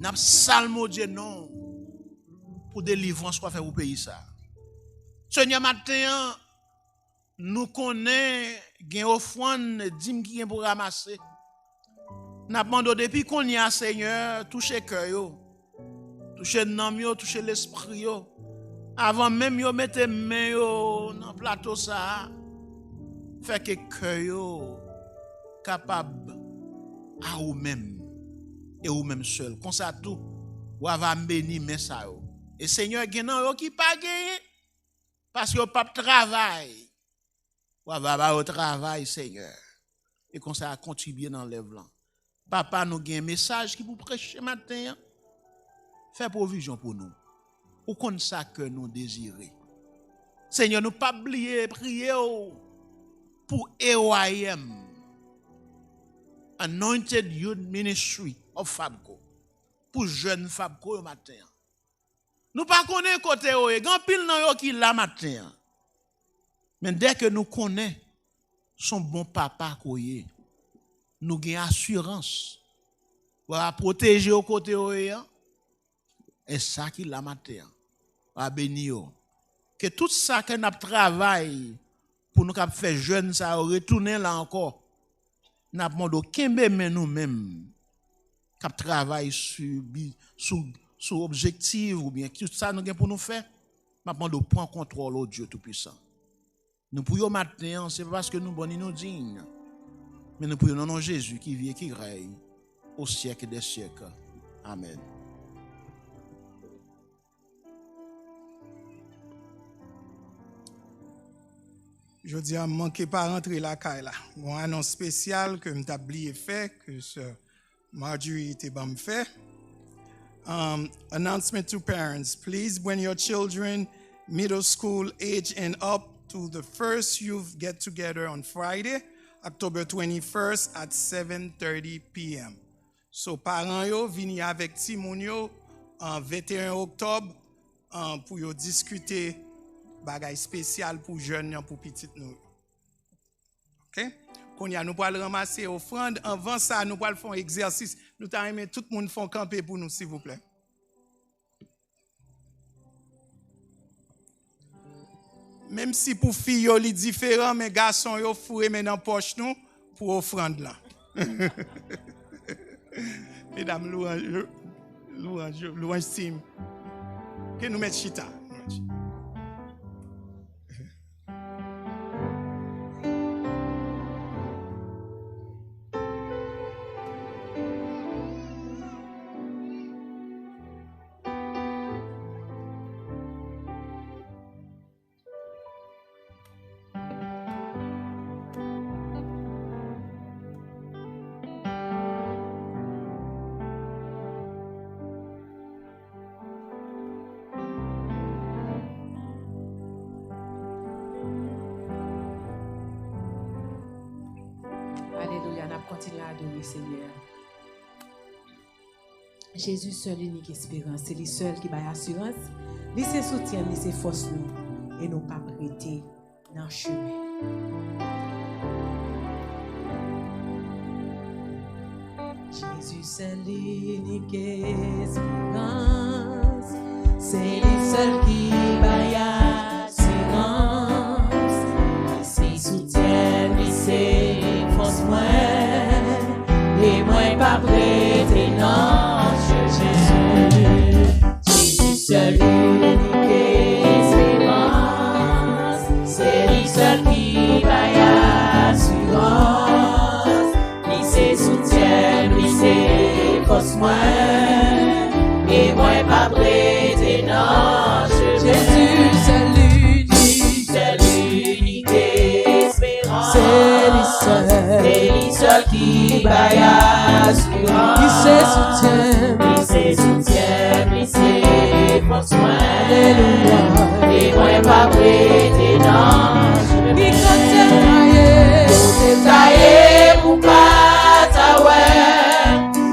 N ap salmodye non w pou delivrans w ap fè pou peyi sa a. Senyè, maten an, nou konnen gen ofrann, dim ki gen pou ranmase. N ap mande w depi kounye a, Senyè, touche kè yo, touche nanm yo, touche lespri yo. Avan menm yo mete men yo nan plato sa a, fè ke kè yo kapab a ou menm, e ou menm sèl. Konsa tou, w a va beni men sa yo. E Senyè, gen nan yo ki pa genyen, paske yo p ap travay. W a va ba yo travay, Senyè. E konsa, kontribye nan lèv lan. Papa, nou gen mesaj ki pou preche maten an. Fè pwovizyon pou nou. Ou konn sa kè nou dezire. Senyè, nou p ap bliye priye w pou A Y M, Anointed Youth Ministry of Fabco, pou jèn Fabco yo maten an. Nou pa konnen kote yo ye. Gen anpil nan yo ki la maten an. Men dèke nou konnen se yon bon papa ke w ye, nou gen asirans w a pwoteje yo kote yo ye an. E sa ki la maten an, w a beni yo. Ke tout sa ke n ap travay pou nou kab fè jèn sa yo retounen la ankò, n ap mande w kenbe men nou menm k ap travay sou bi-, sou, sou objektif oubyen tout sa nou gen pou nou fè. M ap mande w pran kontwòl, o Dye Toupisan. Nou pou yo maten an, se pa paske nou bon ni nou diy, men nou pou yo nan non Jezi ki viv e ki rèy o syèk dè syèk. Amèn. Jodi a, m manke pa rantre lakay la. Gon anons espesyal ke m t ap bliye fè, ke sè Marjorie te ban m fè. Um, announcement to parents. Please bring your children middle school age and up to the first youth get together on Friday, October twenty-first at seven thirty p m. So, paran yo, vini avèk timoun yo, uh, venteyen oktòb, uh, pou yo diskite bagay espesyal pou jèn nan, pou pitit nou yo. Ok? Kounye a, nou pral ranmase ofrann. Anvan sa, nou pral fè yon egzèsis. Nou ta renmen tout moun fè yon kanpe pou nou, silvouplè. Menm si pou fi yo, li diferan, men gason yo, foure men nan pòch nou pou ofrann lan. Medam, louanj, louanj, louanj team. Ke nou mèt chita. Alelouya, n ap kontinye adore Senyè a. Jezi sèl inik esperans, se li sèl ki bay asirans, li se soutyen, li se fòs nou, e nou p ap rete nan chimen. Jezi sèl inik esperans, se li sèl ki bay asirans, li se soutyen, li se fòs mwen, e mwen p ap rete nan chimen. Jezi sèl inik esperans, se li sèl ki bay asirans, li se soutyen, li se fòs mwen, e mwen p ap rete nan chimen. Jezi sèl inik, sèl inik esperans, se li sèl, se li sèl ki bay asirans, li se soutyen, li se soutyen, li se fòs mwen. Alelouya. E mwen p ap rete nan chimen. Ni kote m ta ye, kote m ta ye pou pa ta wè.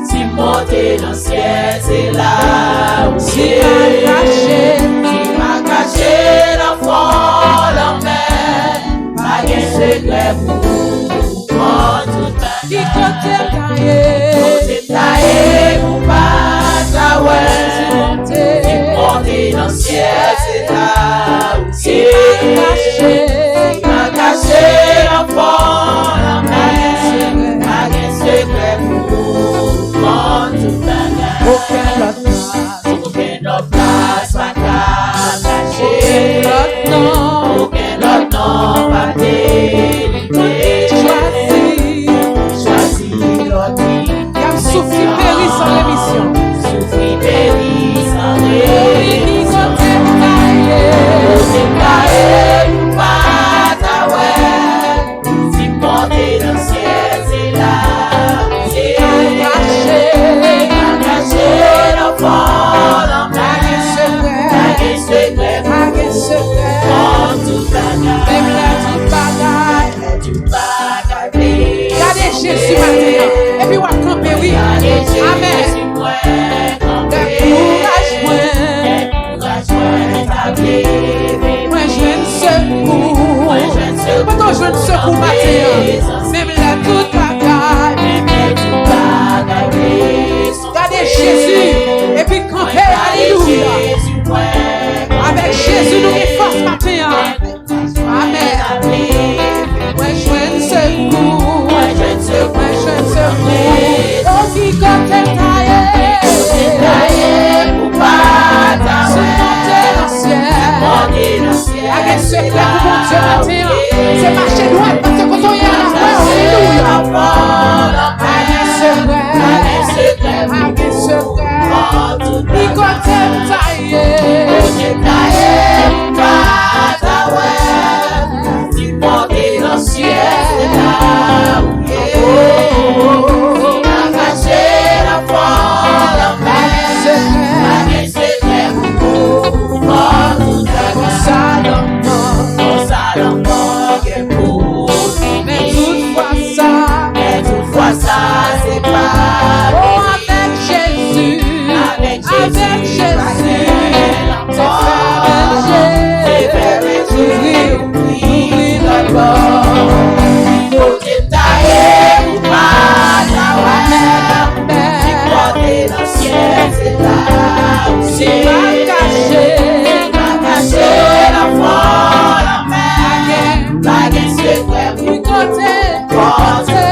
Si m monte nan syèl, se la ou ye. Si m kache, si m kache nan fon lanmè, pa gen sekrè pou ou konn tout bagay. Ki kote m ta ye? Kote m ta ye pou pa ta wè? Si m monte, si m monte nan syèl, se la ou ye. Si m kache, si m kache nan fon lanmè, pa gen sekrè pou ou konn tout bagay. Okenn lòt plas, okenn lòt plas pa ka kache. Okenn lòt non, okenn lòt non pa merite. Pa gen sekrè pou Bondye maten an. Se mache dwat, paske kote w ye a, l ap wè w. Alelouya. Pa gen sekrè. Pa gen sekrè. Ni kote m ta ye. Kote m ta ye, ou pa ta wè m. Si m monte nan syèl, se la ou ye. Si m kache nan fon lanmè, pa gen sekrè pou ou. Ou konn tout bagay. Konsa lanmò, konsa lanmò gen pou ou fini. Men tout fwa sa, men tout fwa sa, se pa... Oh, avèk Jezi, avèk Jezi, se fèmen je, se fèmen je, ouvri, ouvri lòt bò. Kote m ta ye, ou pa ta wè m. Si m monte nan syèl, se la ou ye. Si m kache, si m kache nan fon lanmè, pa gen sekrè pou ou. Kote, kote,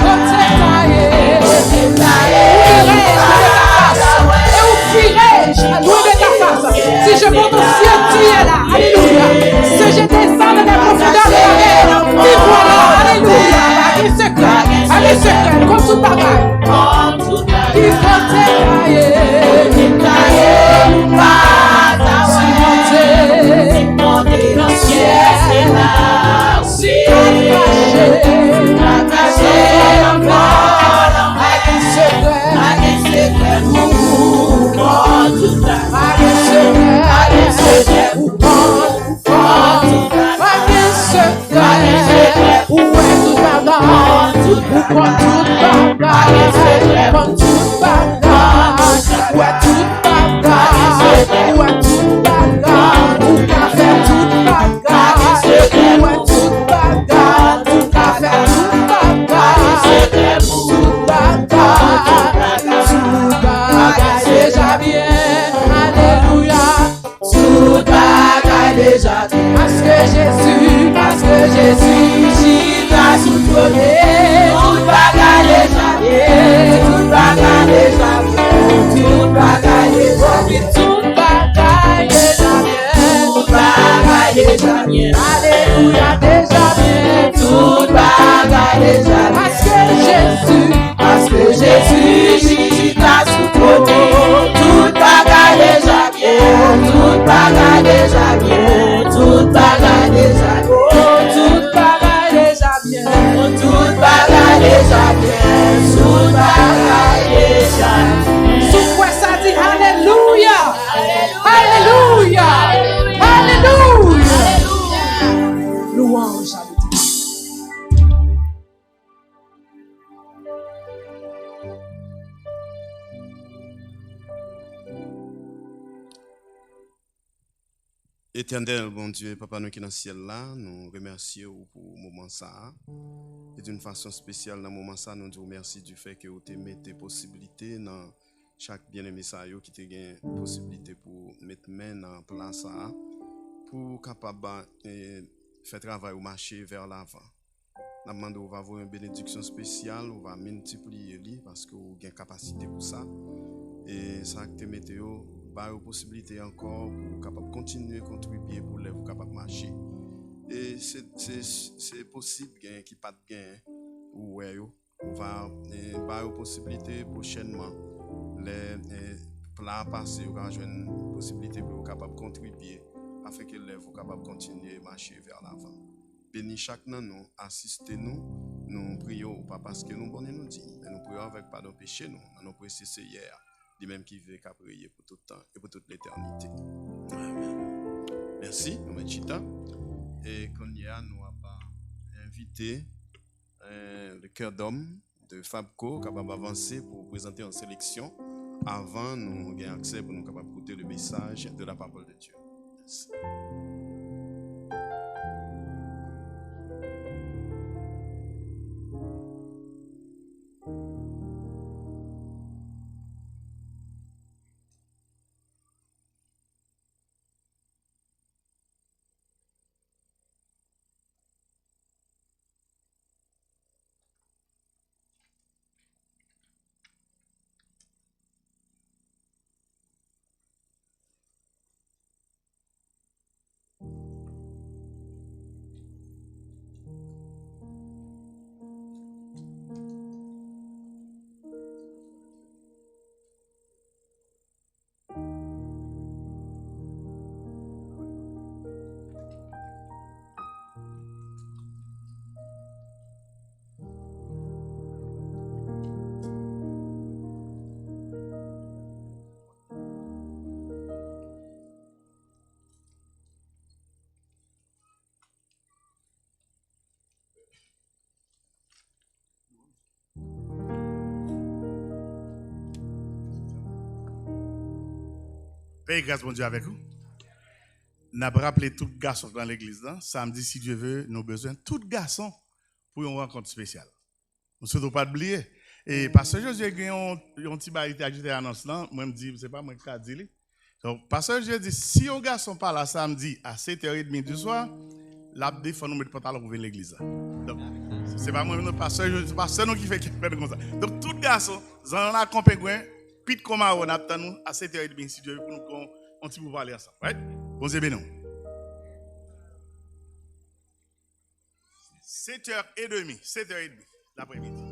kote m ta ye. Ou vire, ou vire ta fas. E ou vire, loin de ta face. Si je monte au ciel, tu es là. Alléluia. Si je descends dans les profondeurs de la mer, tu es là. Alléluia. Pa gen sekrè. Pa gen sekrè. Konn tout bagay. Ki kote m ta ye? Kote m ta ye, ou pa ta wè. Si m monte, si m monte nan syèl, se la ou ye. Si m kache, si m kache nan fon lanmè, pa gen sekrè, pa gen sekrè pou ou. Ou konn tout bagay. Pa gen sekrè, pa gen sekrè pou ou. Ou konn, ou konn tout bagay. Pa gen sekrè. Ou wè tout bagay, ou konn tout bagay, ou konn tout bagay, ou wè tout bagay, ou wè tout bagay, ou ka fè tout bagay, ou wè tout bagay, ou ka fè tout bagay, tout bagay, tout bagay deja byen. Alelouya. Tout bagay deja byen. Paske Jezi, paske Jezi chita sou twòn li. Tout bagay deja byen. Tout bagay deja byen. Tout bagay deja byen. Tout bagay deja byen. Tout bagay deja byen. Alelouya, deja byen. Tout bagay deja byen. Paske Jezi, paske Jezi chita sou twòn li. Tout bagay deja byen, tout bagay deja byen, tout bagay deja byen, tout bagay deja byen, tout bagay deja byen, tout bagay deja byen. Si w kwè sa, di alelouya! Alelouya! Alelouya! Louanj a Letènèl. Etènèl Bondye, Papa nou ki nan syèl la, nou remèsye ou pou moman sa a. E d'une façon spéciale, nan moman sa a, nou di w mèsi du fait ke ou te mete posiblite nan chak byeneme sa yo ki te gen posiblite pou met men nan pla sa a, pou kapab, eh, fè travay ou mache vers l'avant. N ap mande w va voye yon benediksyon espesyal, ou va miltipliye li, paske ou gen kapasite pou sa. E sa k te mete yo, ba yo posiblite ankò pou w kapab kontinye kontribye pou lèv ou kapab mache. E se, se, se posib gen ki pa t gen, ou wè yo, ou va, e, ba yo posiblite pwochènman, lè, e, pla a pase, ou ka jwenn posiblite pou yo kapab kontribye, afenke lèv ou kapab kontinye mache vers l'avant. Beni chak nan nou, asiste nou. Nou priye w, pa paske nou bon e nou diy, men nou priye w avèk padon peche nou, nan non presye Seyè a, li menm ki viv e k ap reye pou tout tan e pou tout letènite. Amèn. Mèsi, nou mèt chita. E kounye a, nou ap envite, eh, le Chœur d'Hommes de Fabco kapab avanse pou prezante yon seleksyon avan nou gen aksè pou nou kapab koute le message de la parole de Dieu. Mèsi. E gras Bondye avèk ou. N ap raple tout gason k nan legliz lan, samdi, si Dye ve, nou bezwen tout gason pou yon rankont espesyal. M swete w pa t bliye. E pastè Josué gen yon, yon ti bagay li te ajoute anons lan, mwen m di, se pa mwen ki ka di li. Donk, pastè Josué di, si yon gason pa la samdi a sèt è edmi di swa, l ap defann ou met pantalon pou vin legliz la. Donk, se pa mwen, non, pastè Josué, se pastè nou ki fè, ki fè nou konsa. Donk, tout gason, zanno nan konpengwen, pit konmawo, n ap tann nou a sèt è edmi, si Dye ve, pou nou pran yon ti pou pale ansanm. Right? Bondye beni w. Sèt è edmi, sèt è edmi lapremidi.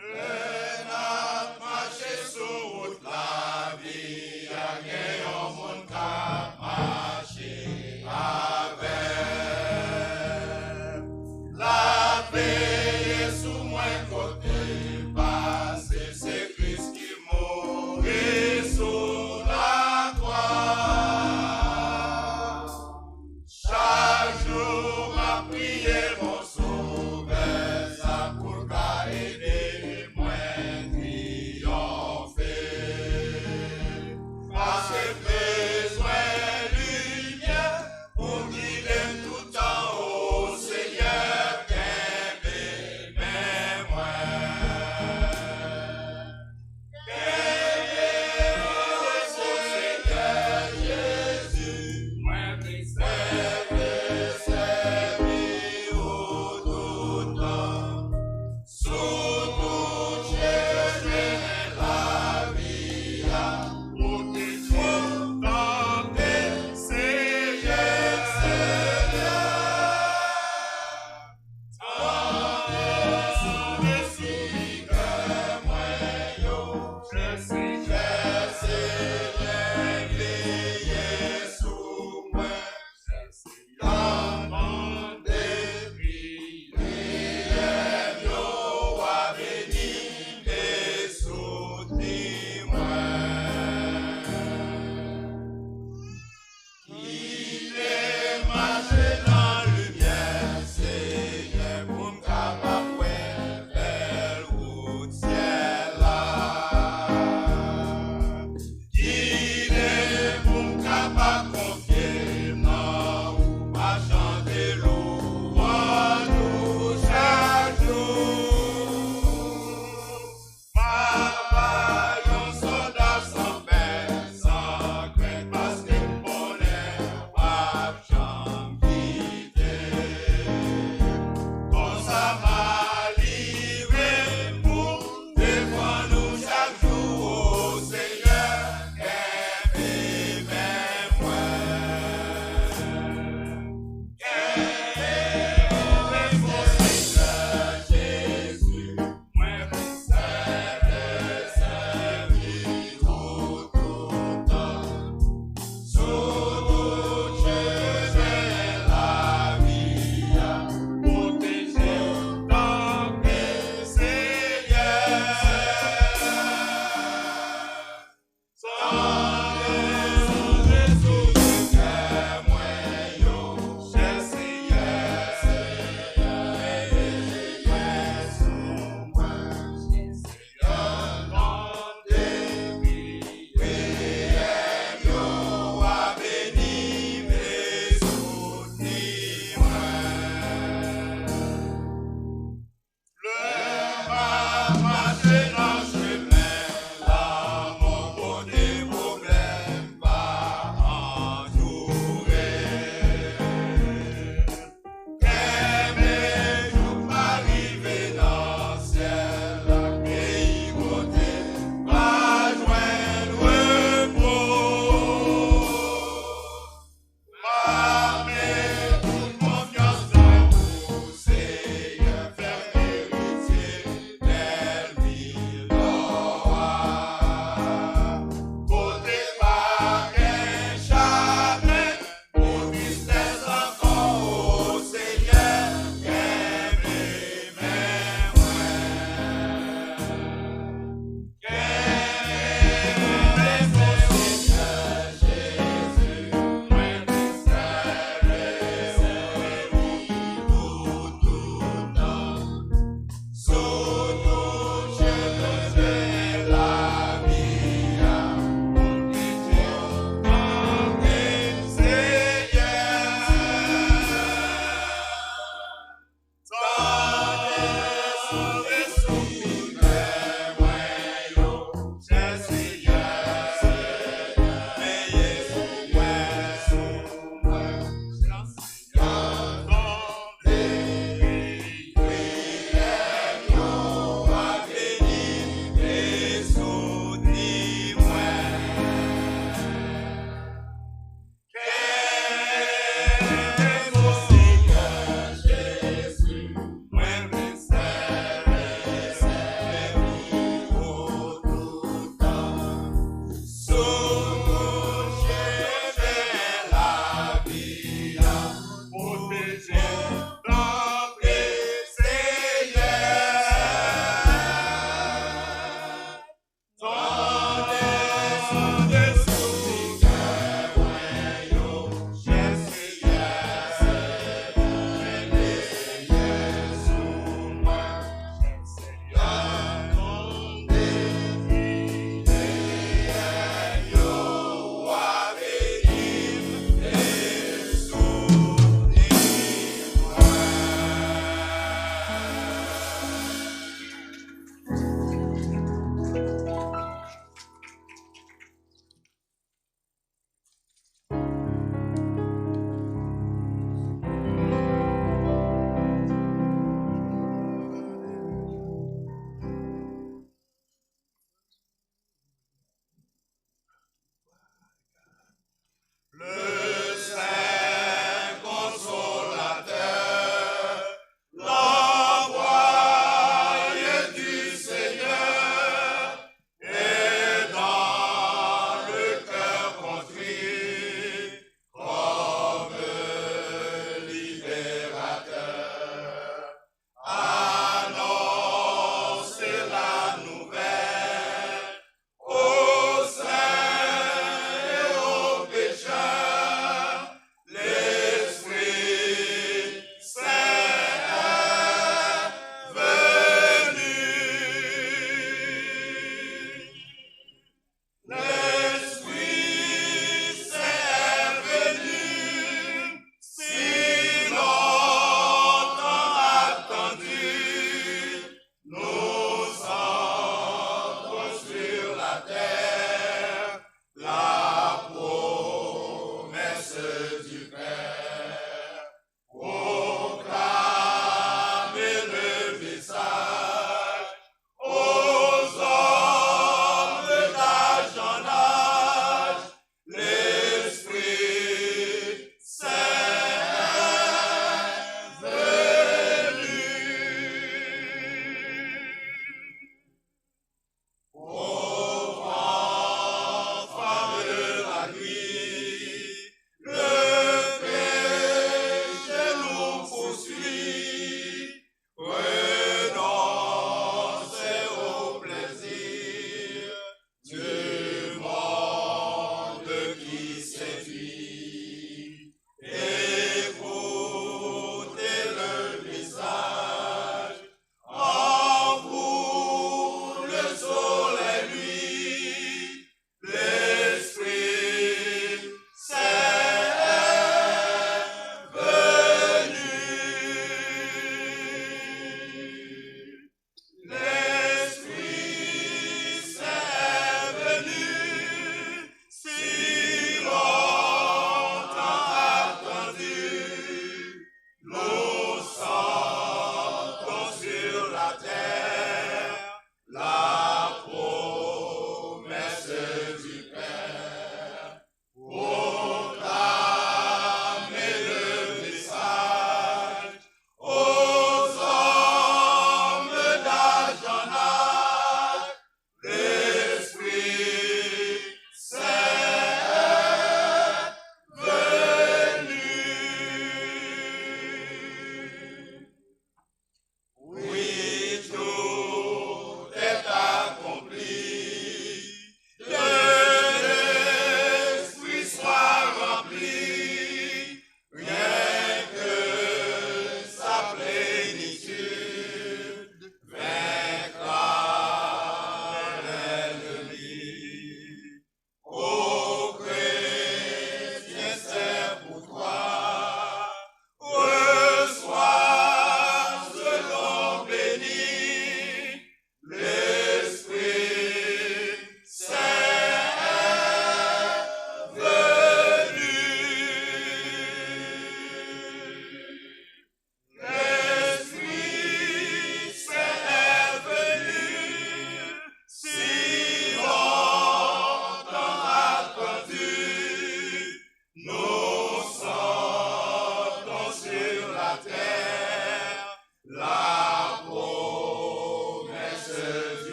Lè n ap mache sou wout lavi a, gen yon moun k ap mache avè m. L ap veye sou mwen kote m pase, se Kris ki mouri sou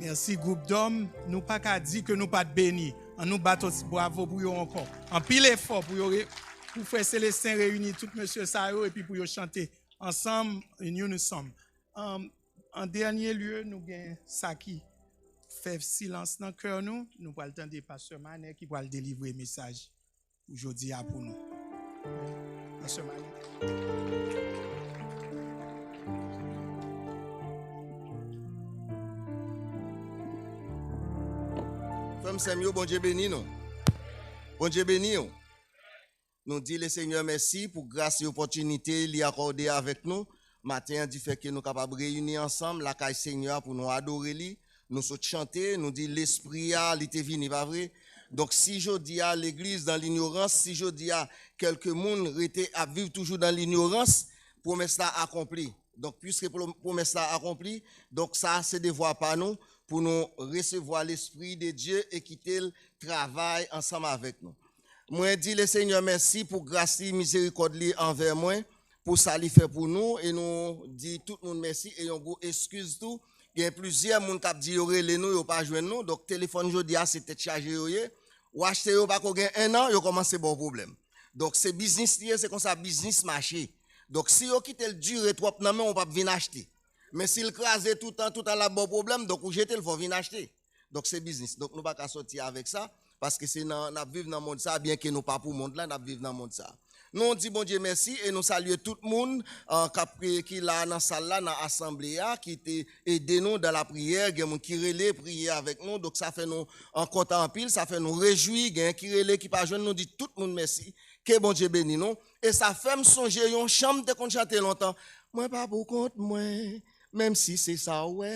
Mèsi, gwoup dòm. Nou pa ka di ke nou pa t beni. Ann nou bat yon ti bravo pou yo ankò. Anpil efò pou yo re-, pou frè Célestin reyini tout mesye sa yo epi pou yo chante ansanm, in unison. An, an dènye lye, nou gen sa ki fè silans nan kè nou. Nou pral tande pastè Manè ki pral delivre mesaj pou jodi a pou nou. Pastè Manè. Frè m, sè m yo, Bondye beni nou. Bondye beni w. Nou di Lesenyè mèsi pou gras e opòtinite li akòde avèk nou maten an, difè ke nou kapab reyini ansanm lakay Senyè a pou nou adore li. Nou sot chante, nou di Lespri a, li te vini, pa vre? Donk, si jodi a, legliz dan linyorans, si jodi a, kèlke moun rete ap viv toujou dan linyorans, pwomès la akonpli. Donk, piske pwomès la akonpli, donk, sa se devwa pa nou pou nou resevwa Lespri de Dye e kite l travay ansanm avèk nou. Mwen di Lesenyè mèsi pou gras li, mizerikòd li anvè mwen, pou sa li fè pou nou, e nou di tout moun mèsi, e yon gwo eskiz tou. Gen plizyè moun k ap di yo rele nou, yo pa jwenn nou. Donk, telefòn jodi a, se tèt chaje yo ye. Ou achte yo pako gen en an, yo kòmanse ba w pwoblèm. Donk, se biznis li ye, se konsa biznis mache. Donk, si yo kite l dire twòp nan men w, ou p ap vin achte. Men si l kraze toutan, toutan l ap ba w pwoblèm, donk ou jete l, fò w vin achte. Donk, se biznis. Donk, nou pa ka sòti avèk sa, paske se nan, n ap viv nan mond sa, byenke nou pa pou mond la, n ap viv nan mond sa. Nou di Bondye mèsi e nou salye tout moun, ah, k ap, ki la nan sal la, nan asanble a, ki te ede nou dan lapriyè. Gen moun ki rele, priye avèk nou. Donk, sa fè nou, ah, kontan anpil, sa fè nou rejwi. Gen ki rele, ki pa jwenn nou, di tout moun mèsi. Ke Bondye beni nou. E sa fè m sonje yon chan m te konn chante lontan. Mwen pa pou kont mwen, menm si se sa w wè,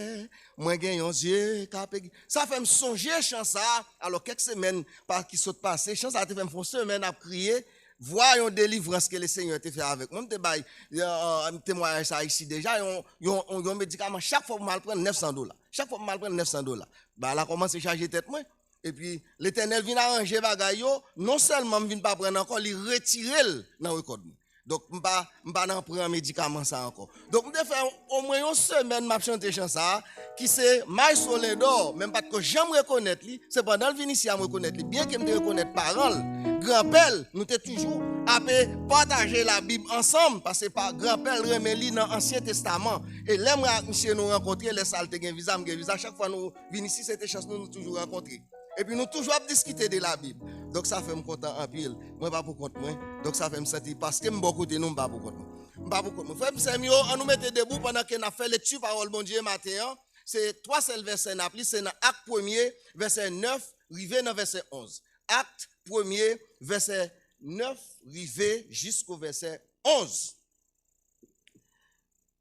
mwen gen yon Dye k ap egi-, sa fè m sonje chan sa a. Alò, kèk semèn pa, ki sot pase, chan sa a te fè m fè yon semèn ap kriye, vwa yon delivrans ke Lesenyè te fè avèk mwen. M te bay, euh, temwayaj sa a isi deja, yon, yon, yon, yon medikaman, chak fwa pou m al pran nèf san dola. Chak fwa pou m al pran nèf san dola. Bagay la kòmanse chaje tèt mwen. Epi, Letènèl vin aranje bagay yo, non sèlman m vin pa pran l ankò, li retire l nan rekòd mwen. Donk, m pa, m pa nan pran medikaman sa ankò. Donk, m te fè omwen yon semèn m ap chante chan sa a, ki se My Soledad, men m pa t ko janm rekonèt li. Se pandan l vin isi a m rekonèt li. Byenke m te rekonèt paran l, granpè l, nou te toujou ape pataje Labib ansanm, paske pa, granpè l renmen li nan Ansyen Testaman. E lè mwen ak misye nou rankontre, lè sa a l te gen viza, m gen viza, chak fwa nou vin isi, se te chans nou, nou toujou rankontre. Epi nou toujou ap diskite de Labib. Donk, sa fè m kontan anpil. Mwen pa pou kont mwen. Donk, sa fè m santi, paske m bò kote nou, m pa pou kont mwen. M pa pou kont mwen. Frè m, sè m yo, ann nou mete debou pandan ke n ap fè lekti pawòl Bondye maten an. Se twa sèl vèsè n ap li, se nan Ak premye, vèsè nèf, rive nan vèsè onz. Ak premye, vèsè nèf, rive jisko vèsè onz.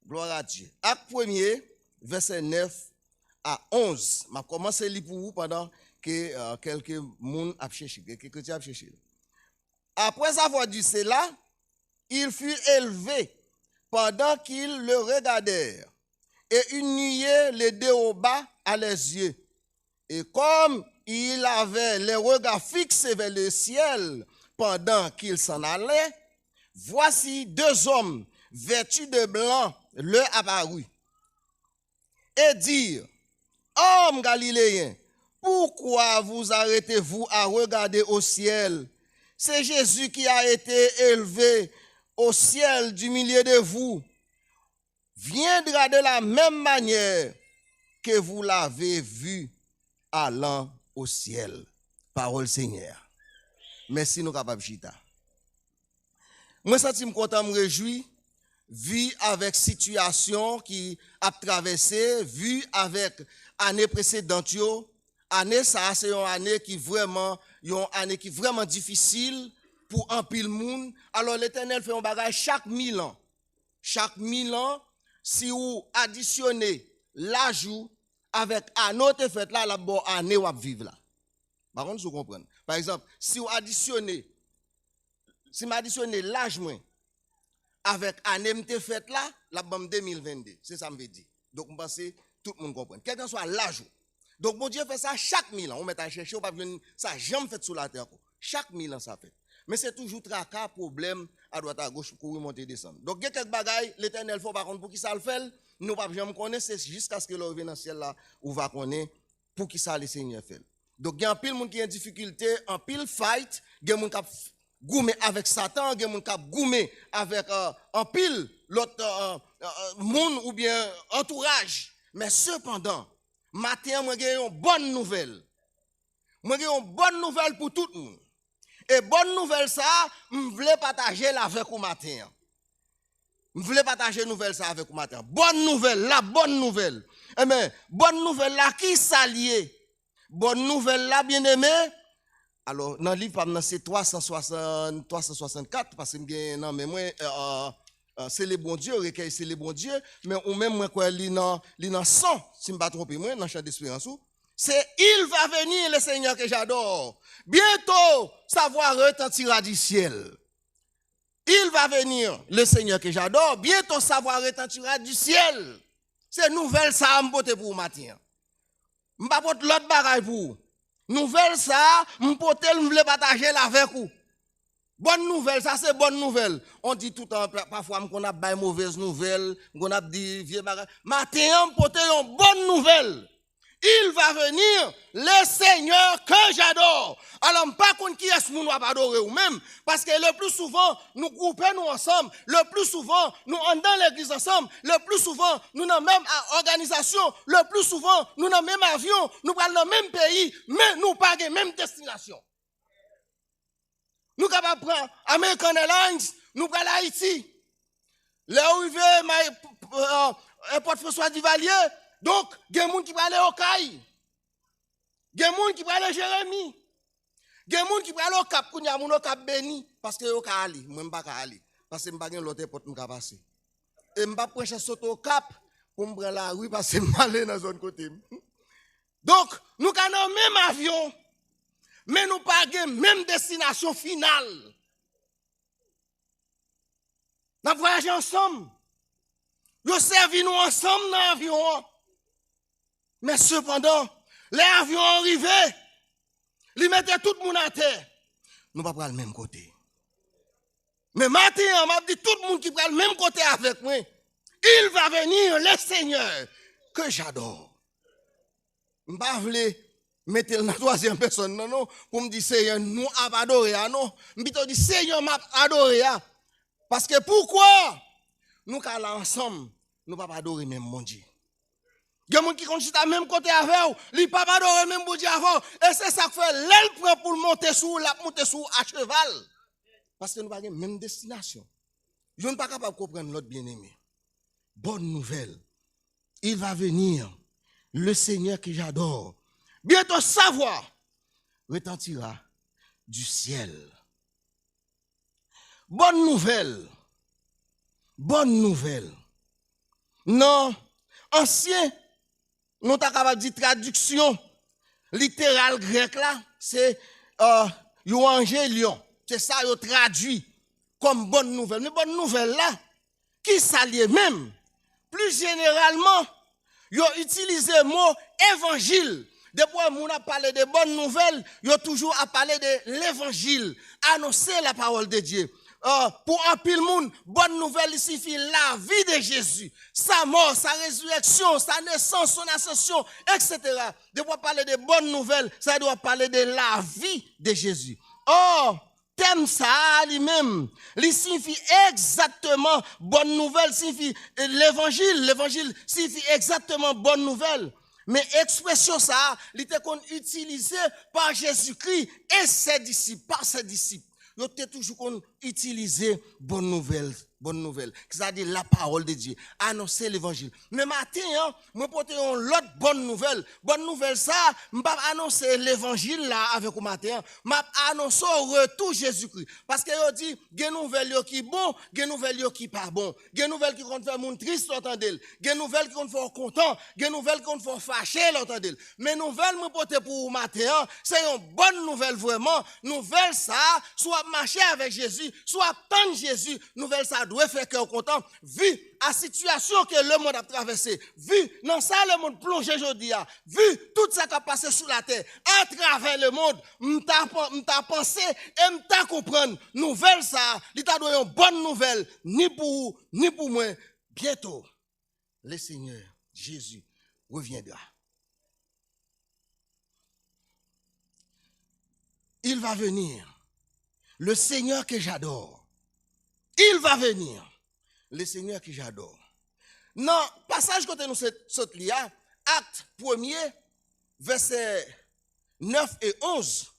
Glwa a Dye. Ak premye, vèsè nèf a onz. M ap kòmanse li pou ou pandan ke, euh, kèlke moun ap chèche, kèlke kretyen ap chèche l. Après avoir dit cela, il fut élevé pendant qu'ils le regardèrent, et une nuée le déroba à leurs yeux. Et comme il avait les regards fixés vers le ciel pendant qu'il s'en allait, voici deux hommes vêtus de blanc leur apparurent et dirent, Hommes galiléens, pourquoi vous arrêtez-vous à regarder au ciel? C'est Jésus qui a été élevé au ciel du milieu de vous viendra de la même manière que vous l'avez vu allant au ciel. Pawòl Senyè a. Mèsi, nou kapab chita. Mwen santi m kontan, m rejwi, vi avèk sitiyasyon ki ap travèse, vi avèk ane presedan yo. Ane sa a, se yon ane ki vrèman, yon ane ki vrèman difisil pou anpil moun. Alò, Letènèl fè yon bagay chak mil an. Chak mil an, si w adisyone laj ou avèk ane w te fèt la, l ap ba w ane w ap viv la. M pa konn si w konprann. Pa egzanp, si w adisyone, si m adisyone laj mwen avèk ane m te fèt la, l ap ban m de mil vennde. Se sa m vle di. Donk, m panse tout moun konprann. Kèlkanswa laj ou. Donk, Bondye fè sa chak mil an. Ou mèt al chèche, ou p ap jwenn sa janm fèt sou latè ankò. Chak mil an sa fèt. Men se toujou traka, pwoblèm, adwat agoch, kouri monte desann. Donk, gen kèk bagay, Letènèl fè, w pa konn poukisa l fè l, nou p ap janm konnen, se jiskaske lè w rive nan syèl la, ou va konnen Poukisa Lesenyè fè l? Donk, gen anpil moun ki an difikilte, anpil fight, gen moun k ap goumen avèk Satan, gen moun k ap goumen avèk euh, anpil lòt euh, euh, moun oubyen antouraj. Men sepandan, maten an, mwen gen yon bòn nouvèl. Mwen gen yon bòn nouvèl pou tout moun. E bòn nouvèl sa a, m vle pataje l avèk ou maten an. M vle pataje nouvèl sa avèk ou maten an. Bòn nouvèl la, bòn nouvèl. Enben, bòn nouvèl la, ki sa l ye? Bòn nouvèl la, byeneme. Alò, nan liv pa m nan, se twa san swasant, twa san swasannkat, paske m gen nan men mwen, euh, euh, euh, Se le Bon Dieu, rekèy Se le Bon Dieu, men ou menm, mwen kwè li nan, li nan san, si m pa twonpe mwen, nan chan desperans ou. Se Il va venir, le Seigneur que j'adore. Bientôt, sa voix retentira du ciel. Il va venir, le Seigneur que j'adore. Bientôt, sa voix retentira du ciel. Se nouvèl sa a m pote pou ou maten an. M pa pot lòt bagay pou ou. Nouvèl sa a, m pote l, m vle pataje l avèk ou. Bòn nouvèl, sa se bòn nouvèl. On di toutan, pa- pafwa m konn ap bay movèz nouvèl, m konn ap di vye bagay. Maten an, m pote yon bòn nouvèl. Il va venir, le Seigneur que j'adore. Alò, m pa konn kiyès moun w ap adore ou menm, paske le pli souvan, nou gwoupe nou ansanm, le pli souvan, nou anndan legliz ansanm, le pli souvan, nou nan menm a- òganizasyon, le pli souvan, nou nan menm avyon, nou pral nan menm peyi, men nou pa gen menm destinasyon. Nou kapab pran American Airlines, nou pral Ayiti. Lè w rive may- p- p- euh, èpòt François Duvalier, donk, gen moun ki prale Okay. Gen moun ki prale Jeremi. Gen moun ki prale Okap, kounye a moun Okap beni, paske yo ka ale, mwen m pa ka ale, paske m pa gen lòt èpòt m ka pase. E m p ap pran chans sot Okap pou m pran lari, paske m ale nan zòn kote m. Donk, nou ka nan menm avyon, men nou pa gen menm destinasyon final. N ap vwayaje ansanm. Yo sèvi nou ansanm nan avyon an. Men sepandan, lè avyon an rive, li mete tout moun atè. Nou pa pral menm kote. Men maten an, m ap di tout moun ki pral menm kote avèk mwen, Il va venir, le Seigneur que j'adore. M pa vle mete l nan twazyèm pèsòn nan, non, pou m di Seyè nou ap adore a, non. M pito di Seyè m ap adore a. Paske poukwa? Nou ka la ansanm, nou p ap adore menm Bondye. Gen moun ki konn chita menm kote avè w, li p ap adore menm Bondye avè w. E se sa k fè lè l pran pou l monte sou ou, l ap monte sou ou a cheval. Paske nou pa gen menm destinasyon. Youn pa kapab konprann lòt, byeneme. Bonne nouvelle. Il va venir, le Seigneur que j'adore. Bientôt sa voix retentira du ciel. Bonne nouvelle. Bonne nouvelle. Nan ansyen, nou ta kapab di tradiksyon literal grèk la, se euh, euangelion. Se sa yo tradui kòm bonne nouvelle. Men bonne nouvelle la, ki sa l ye menm? Pli jeneralman, yo itilize mo evanjil. Depi w wè moun ap pale de bonne nouvelle, yo toujou ap pale de levanjil, annoncer la parole de Dieu. Euh, pou anpil moun, bonne nouvelle li siyifi la vie de Jésus, sa mò, sa rezirèksyon, sa nesans, son ascension, et cetera. Depi w ap pale de bonne nouvelle, sa vle di w ap pale de la vie de Jésus. Or, tèm sa a li menm, li siyifi egzakteman bonne nouvelle, siyifi eh, levanjil, levanjil siyifi egzakteman bonne nouvelle. Men ekspresyon sa a, li te konn itilize pa Jezikri e ses disciples, pa ses disciples. Yo te toujou konn itilize bonne nouvelle, bonne nouvelle, ki sa di la parole de Dieu, annoncer l'évangile. Men maten an, mwen pote yon lòt bonne nouvelle. Bonne nouvelle sa a, m p ap anonse levanjil la avèk ou maten an. M ap anonse w retou Jezikri. Paske yo di, gen nouvèl yo ki bon, gen nouvèl yo ki pa bon. Gen nouvèl ki konn fè moun tris lè w tande l. Gen nouvèl ki konn fè w kontan. Gen nouvèl ki konn fè w fache lè w tande l. Men nouvèl mwen pote pou ou maten an, se yon bòn nouvèl vrèman. Nouvèl sa a, si w ap mache avèk Jezi, si w ap tann Jezi, nouvèl sa a dwe fè kè w kontan. Vi a sitiyasyon ke lemonn ap travèse, vi nan sa lemonn plonje jodi a, vi tout sa k ap pase sou latè atravè lemonn, m ta, m ta panse e m ta konprann nouvèl sa a, li ta dwe yon bòn nouvèl, ni pou ou, ni pou mwen. Bientôt, le Seigneur Jésus reviendra. Il va venir. Le Seigneur que j'adore. Il va venir. Le Seigneur que j'adore. Nan pasaj kote nou se- sot li a, Akt premye, vèsè nèf e onz,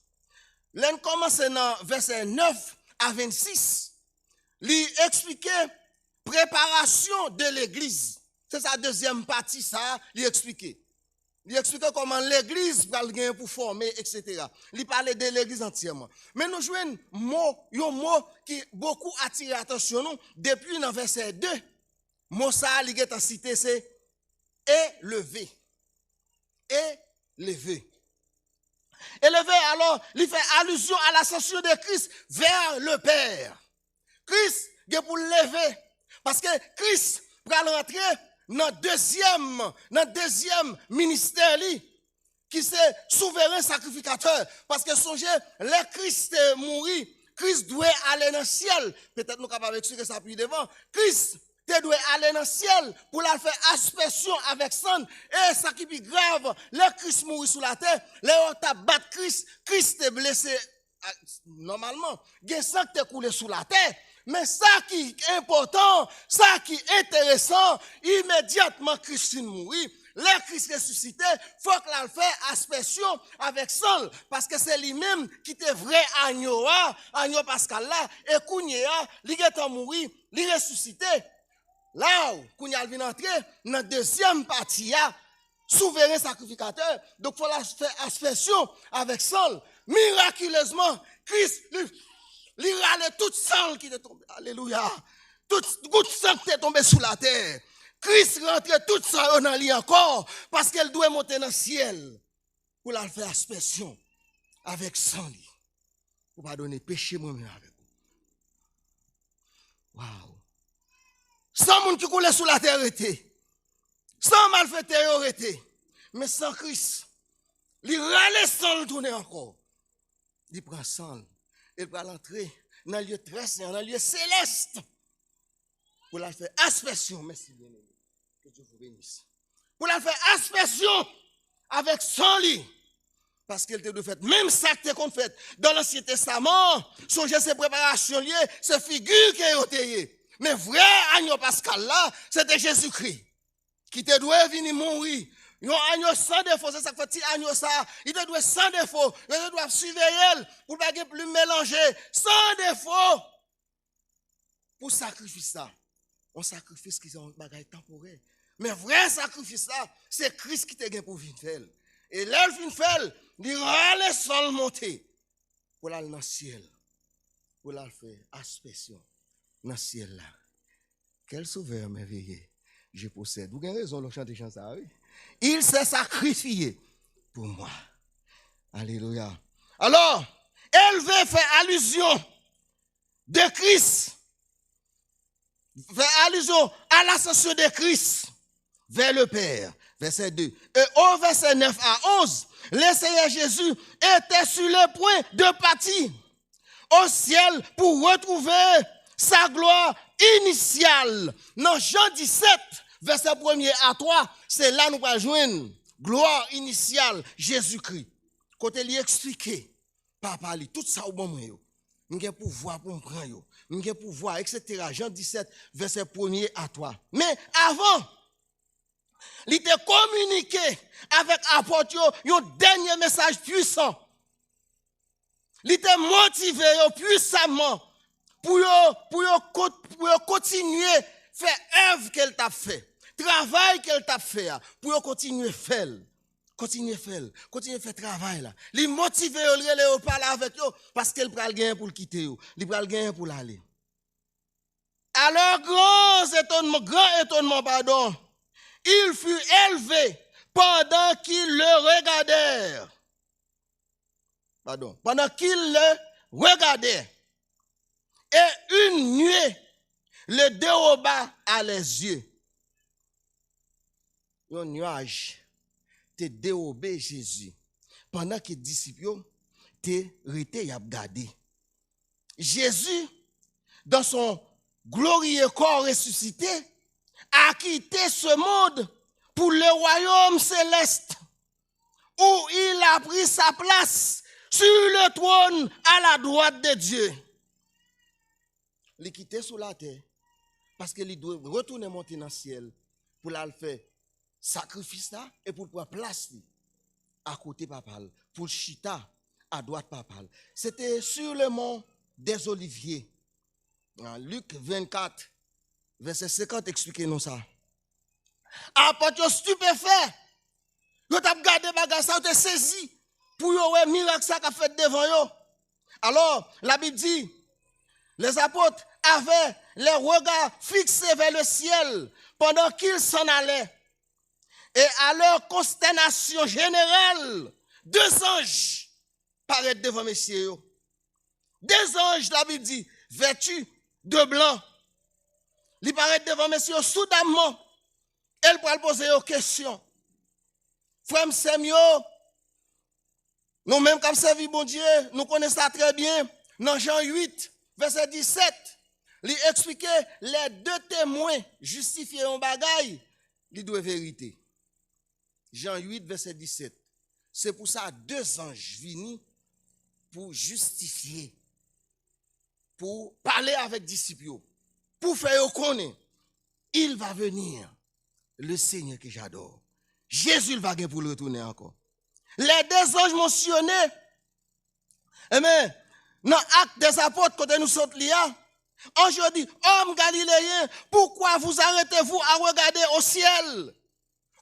lè n kòmanse nan vèsè nèf a vennsis, li eksplike preparasyon de legliz. Se sa dezyèm pati sa a, li eksplike. Li eksplike kòman legliz pral gen pou fòme, etsetera. Li pale de legliz antyèman. Men nou jwenn mo, yon mo ki bokou atire atansyon nou depi nan vèsè de. Mo sa a li gentan site se eleve. Eleve. Eleve, alò, li fè alizyon a lasansyon de Kris vè le Pè. Kris gen pou l leve. Paske Kris pral rantre nan dezyèm, nan dezyèm ministè li, ki se souveren sakrifikatè. Paske sonje, lè Kris te mouri, Kris dwe ale nan syèl. Petèt nou kapab eksplike sa pi devan. Kris te dwe ale nan syèl pou l al fè aspèsyon avèk sann. E sa ki pi grav, lè Kris mouri sou latè, lè yo t ap bat Kris, Kris te blese, a, nòmalman, gen san k te koule sou latè. Men sa ki enpòtan, sa ki enteresan, imedyatman Kris fin mouri, lè Kris resisite, fòk l al fè aspèsyon avèk san l, paske se li menm ki te vrè anyo a, anyo paskal la, e kounye a, li gentan mouri, li resisite. La, kounye a l vin antre nan dezyèm pati a, souveren sakrifikatè. Donk, fò l al fè aspèsyon avèk san l. Mirakilezman, Kris, li, li rale tout san l ki te tonbe. Alelouya! Tout gout san ki te tonbe sou latè. Kris rantre tout san yo nan li ankò, paske l dwe monte nan syèl pou l al fè aspèsyon avèk san li. Pou padone peche mwen menm avèk ou. Waw! San moun ki koule sou latè rete. San malfektè yo rete. Men san Kris, li rale san l tounen ankò. Li pran san l. E l pral antre nan lye trè sen, nan lye selès. Pou l al fè aspèsyon. Mèsi, byeneme. Que Dieu vous bénisse. Pou l al fè aspèsyon avèk san li. Paske l te dwe fèt. Menm sa k te konn fèt dan Ansyen Testaman, sonje se preparasyon l ye, se figi ke yo te ye. Men vrè anyo paskal la, se te Jezikri. Ki te dwe vini mouri. Yon anyo san defo, se sa k fè ti anyo sa a, li te dwe san defo. Yo te dwe ap siveye l pou l pa gen plim melanje. San defo. Pou sakrifis la. Yon sakrifis ki se yon bagay tanporè. Men vrè sakrifis la, se Kris ki te gen pou vin fè l. E lè l fin fè l, li rale san l monte pou l al nan syèl. Pou l al fè aspèsyon nan syèl la. Quel sauveur merveilleux je possède. Ou gen rezon lè w chante chan sa a, wi. Il s'est sacrifié pour moi. Alelouya. Alò, elve fè alizyon de Kris. Fè alizyon a lasansyon de Kris vè le Pè. Vèsè de. E o vèsè nèf a onz, le Seyè Jezi etè si le pwen de pati o syèl pou retwouve sa glwa inisyal. Nan Jan disèt, vèsè premye a twa, se la nou pral jwenn glwa inisyal Jezikri. Kote li eksplike Papa li, tout sa ou ban mwen yo, m gen pouvwa pou m pran yo. M gen pouvwa, etsetera. Jan disèt, vèsè premye a twa. Men avan, li te kominike avèk apòt yo yon dènye mesaj pwisan. Li te motive yo pwisaman pou yo, pou yo, kon- pou yo kontinye fè èv ke l t ap fè, travay ke l t ap fè a, pou yo kontinye fè l. Kontinye fè l. Kontinye fè travay la. Li motive yo, li rele yo pale avèk yo, paske l pral genyen pou l kite yo. Li pral genyen pou l ale. À leur grand étonnement, grand étonnement, pardon, il fut élevé pendant qu'ils le regardèrent. Pardon, pendant qu'ils le regardaient. Et une nuée le déroba à leurs yeux. Yon nyaj te dewobe Jezi pandan ke disip yo te rete y ap gade. Jésus, dans son glorieux corps ressuscité, a quitté ce monde pour le royaume céleste, où il a pris sa place sur le trône à la droite de Dieu. Li kite sou latè, paske li dwe retounen monte nan syèl pou l al fè sakrifis la e pou l pran plas li akote papa l, pou l chita adwat papa l. Se te sur le mont des Oliviers. Lik vennkat, vèsè senkant eksplike nou sa. Apot yo stipefè. Yo t ap gade bagay sa, yo te sezi pou yo wè mirak sa k ap fèt devan yo. Alors, la Bible dit, les apôtres avaient les regards fixés vers le ciel pendant qu'ils s'en allaient. Et à leur consternation générale, deux anges parèt devan mesye yo. De zanj, la Bib di, vêtus de blanc. Li parèt devan mesye yo soudamman e l pral poze yo kesyon. Frè m, sè m yo, nou menm k ap sèvi Bondye, nou konnen sa trè byen. Nan Jan uit, vèsè disèt, li eksplike lè de temwen jistifye yon bagay, li dwe verite. Jan uit, vèsè disèt. Se pou sa de zanj vini pou jistifye, pou pale avèk disip yo, pou fè yo konnen, il va venir, le Seigneur que j'adore. Jezi l va gen pou l retounen ankò. Lè de zanj mansyone, enben, nan Actes des Apôtres, kote nou sot li a, anj yo di, Hommes galiléens, pourquoi vous arrêtez-vous à regarder au ciel?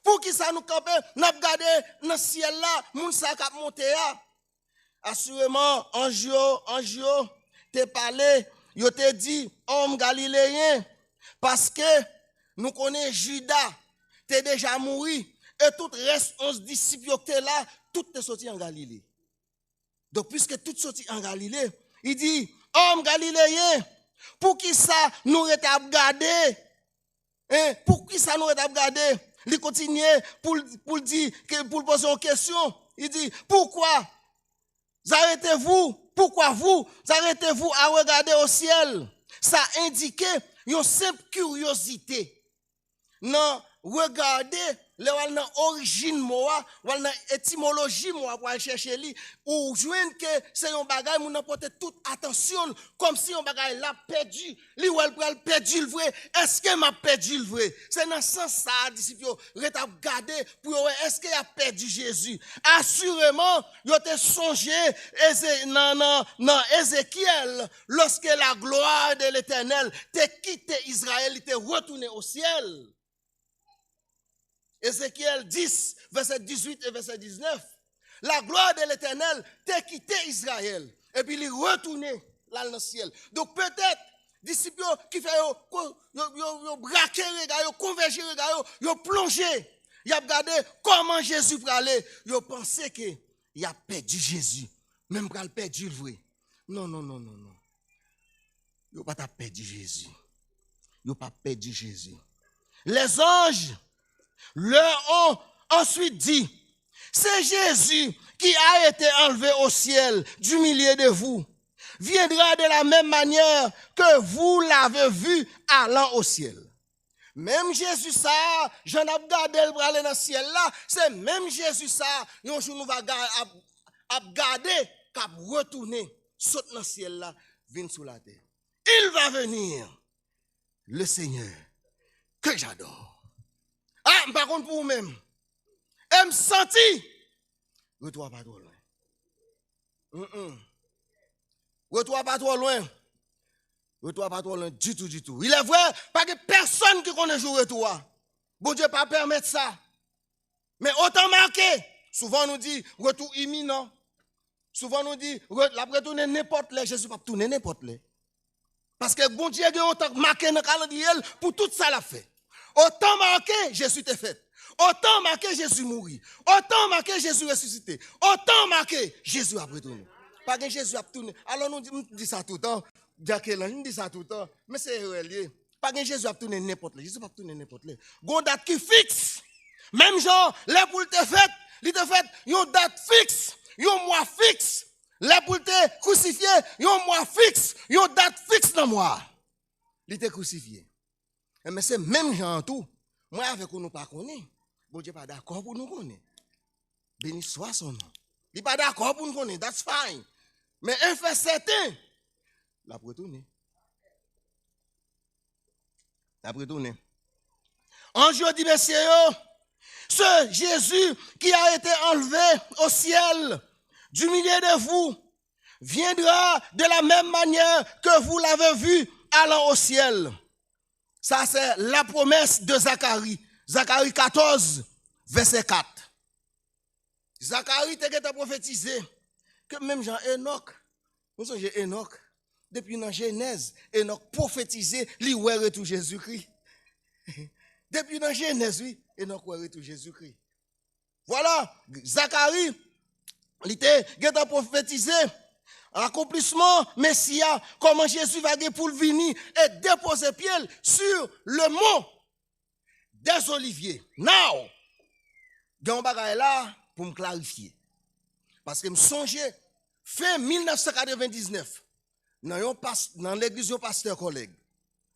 Poukisa nou kanpe, n ap gade nan syèl la, moun sa k ap monte a? Asireman, anj yo, anj yo te pale, yo te di, Hommes galiléens, paske nou konnen Jida te deja mouri, e tout rès onz disip yo k te la, tout te soti an Galile. Donk, piske tout soti an Galile, li di, Hommes galiléens, poukisa nou rete ap gade? Hein? Poukisa nou rete ap gade? Li kontinye pou l, pou l di, ke, pou l poze yon kesyon. Li di, pourquoi arrêtez-vous? Pourquoi vous arrêtez-vous à regarder au ciel? Sa endike yon senp kiryozite. Nan regade, lè w al nan orijin mo a, w al nan etimoloji mo a pou al chèche li, ou jwenn ke se yon bagay moun nan pote tout atansyon l, kòmsi yon bagay l ap pèdi, li wè l pral pèdi l vre. Èske m ap pèdi l vre? Se nan sans sa a disip yo ret ap gade pou yo wè èske y ap pèdi Jezi. Asireman, yo te sonje Eze-, nan, nan, nan Ezekyèl, lorsque la gloire de l'Éternel te kite Izrayèl, li te retounen o syèl. Ezekyèl dis, vèsè dizuit e vèsè diznèf. La gloire de l'Éternel te kite Izrayèl, epi li retounen l al nan syèl. Donk, petèt, disip yo ki fè yo, yo, yo, yo brake rega yo, konvèje rega yo, yo plonje, y ap gade kòman Jezi prale, yo panse ke y ap pèdi Jezi, men m pral pèdi l vre. Non, non, non, non, non. Yo pa t ap pèdi Jezi. Yo p ap pèdi Jezi. Les anges leur ont ensuite dit, c'est Jésus qui a été enlevé au ciel du milieu de vous, viendra de la même manière que vous l'avez vu allant au ciel. Menm Jezi sa a, jan n ap gade l prale nan syèl la, se menm Jezi sa a, yon jou nou va ga-, ap, ap gade, k ap retounen, sot nan syèl la, vin sou latè. Il va venir, le Seigneur que j'adore. Ah, m pa konn pou ou menm. E m santi, retou a pa twò lwen. Mm-mm. Retou a pa twò lwen. Retou a pa twò lwen ditou, ditou. Il est vrai, pa gen pèsonn ki konnen jou retou a. Bondye pa pèmèt sa. Men otan make, souvan nou di, retou iminan. Souvan nou di, re-, l ap retounen nenpòt lè. Jezi p ap tounen nenpòt lè. Paske Bondye gen yon tan k make nan kalandriye l pou tout sa l ap fè. Otan make, Jezi te fèt. Otan make, Jezi mouri. Otan make, Jezi resisite. Otan make, Jezi ap retounen. Pa gen Jezi ap tounen. Alò nou di, m di sa toutan. Dyakelanj, m di sa toutan. Men se erè l ye. Pa gen Jezi ap tounen nenpòt lè. Jezi p ap tounen nenpòt lè. Gon dat ki fiks. Menm jan, lè pou l te fèt, li te fèt yon dat fiks, yon mwa fiks. Lè pou l te krisifye, yon mwa fiks, yon dat fiks nan mwa a. Li te krisifye. Enben, se menm jan an tou, mwen avèk ou, nou pa konnen. Bondye pa dakò pou nou konnen. Béni soit son nom. Li pa dakò pou n konnen, that's fine. Men en fè sèten, l ap retounen. L ap retounen. Anj yo di mesye yo, ce Jésus qui a été enlevé au ciel du milieu de vous viendra de la même manière que vous l'avez vu allant au ciel. Ça, c'est la promesse de Zacharie. Zacharie quatorze, verset quatre. Zakari te gentan pwofetize ke menm jan Enòk, nou sonje Enòk, depi nan Jenèz, Enòk pwofetize, li wè retou Jezikri. Depi nan Jenèz, wi, Enòk wè retou Jezikri. Vwala, Zakari, li te gentan pwofetize akonplisman Mesi a, kòman Jezi va gen pou l vini e depoze pye l sur le mont des Oliviers. Now, gen yon bagay la pou m klarifye. Paske m sonje, fen mil nèf san katrevendiznèf, nan yon pas, nan legliz yon pastè kòlèg,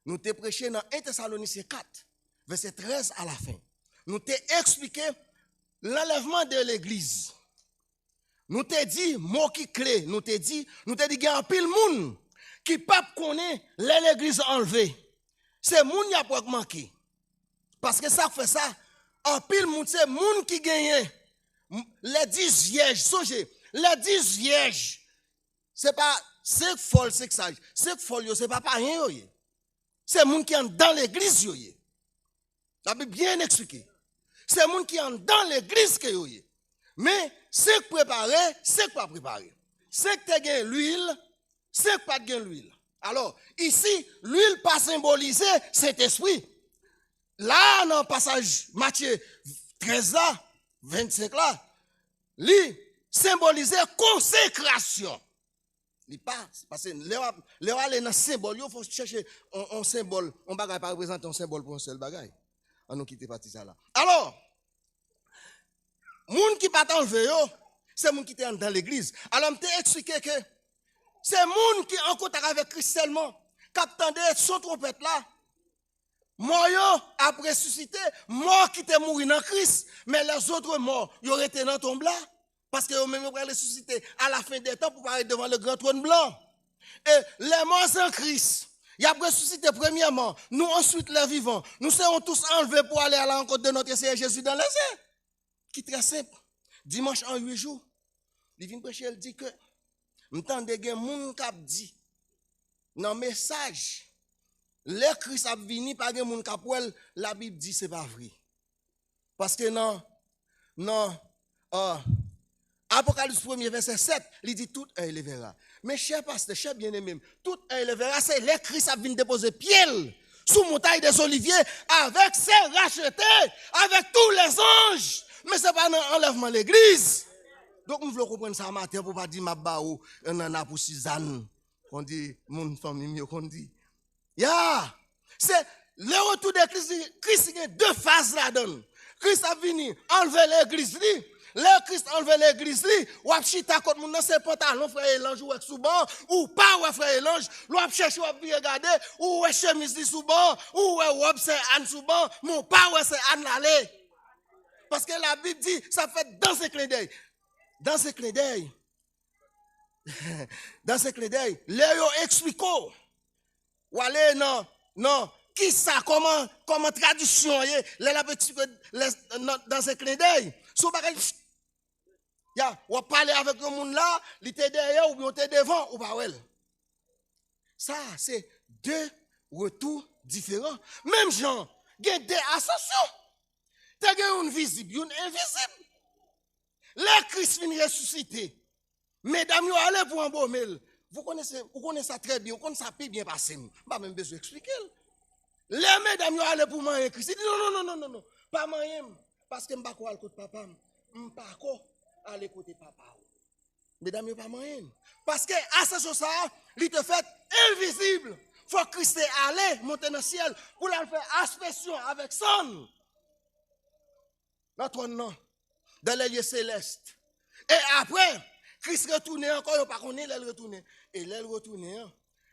nou te preche nan en Tesalonisyen kat, vèsè trèz a la fen. Nou te eksplike lanlèvman de legliz. Nou te di mo ki kle, nou te di, nou te di gen anpil moun ki p ap konnen lè legliz anlve. Se moun y ap wè k manke. Paske sa k fè sa, anpil moun, se moun ki genyen m- lè dis vyèj, sonje, lè dis vyèj, se pa senk fòl, senk saj. Senk fòl yo, se pa payen yo ye. Se moun ki anndan legliz yo ye. Labib byen eksplike. Se moun ki anndan legliz ke yo ye. Men, senk prepare, senk pa prepare. Senk te gen lwil, senk pa t gen lwil. Alò, isi, lwil pa senbolize Sentespri. La, nan pasaj Matye trèz la, vennsenk la, li senbolize konsekrasyon. Li pa, paske lè w ap- lè w ale nan senbòl yo, fò w chèche yon, yon senbòl, yon bagay pa reprezante yon senbòl pou yon sèl bagay. An nou kite pati sa la. Alò, moun ki pa t anlve yo, se moun ki te anndan legliz. Alò, m te eksplike ke se moun ki an kontak avèk Kris sèlman, k ap tande son twonpèt la, mò yo ap resisite, mò ki te mouri nan Kris, men lèzòt mò, yo rete nan tonb la, paske yo menm yo pral resisite à la fin des temps pou parèt devan le grand trône blanc. E les morts en Christ, y ap resisite premyèman, nous ensuite les vivants, nous serons tous enlevés pour aller à la rencontre de notre Seigneur Jésus dans les airs. Ki trè senp. Dimanch an uit jou, li vin preche, l di ke m tande gen moun k ap di nan mesaj, lè Kris ap vini, pa gen moun k ap wè l, Labib di se pa vre. Paske nan, nan, euh, Apocalypse premye vèsè sèt, li di tout œil le verra. Men chè pastè, chè byeneme m, tout œil le verra, se lè Kris ap vin depoze pye l sou montay des Oliviers avec ses rachetés, avec tous les anges. Men se pa nan anlèvman legliz. Donk, m vle w konprann sa maten pou w pa di m ap ba ou nanna pou Sizàn. Kondi moun fanmi m yo kondi. Ya! Se le retour de Christ, Kris gen de faz ladan l. Kris ap vini, anlve legliz li. Lè Kris anlve legliz li, w ap chita kot moun nan, se pantalon frè Elanj ou wè k sou ban, ou pa wè frè Elanj, lè w ap chèche, w ap vire gade, ou wè chemiz li sou ban, ou wè wòb sè Ann sou ban, men w pa wè sè Ann l ale. Paske Labib di, sa fèt dans un clin d'œil. Dans un clin d'œil. Dans un clin d'œil. Lè yo eksplike w, w ale nan, nan, kisa, kòman, kòman tradisyon an ye, lè l ap eksplike, lè, nan, dans un clin d'œil. Se yon bagay, ya, w ap pale avèk yon moun la, li te dèyè w oubyen w te devan, ou pa wè l. Sa, se de retou diferan. Menm jan, gen de asansyon. Te gen youn vizib, youn envizib. Lè Kris vin resisite, medam yo ale pou anbome l. Vous connaissez, ou konnen sa trè byen, ou konn sa pi byen pase m. M pa menm bezwen eksplike l. Lè medam yo ale pou manyen Kris, li di, non, non, non, non, non, non, pa manyen m, paske m pa ko al kot papa m. M pa ko ale kote papa w. Medam yo pa manyen l. Paske asansyon sa a, li te fèt envizib. Fòk Kris te ale, monte nan syèl, pou l al fè aspesyon avèk san l. Nan twòn nan, dans les lieux célestes. E apre, Kris retounen ankò, yo pa konnen lè l retounen. E lè l retounen an,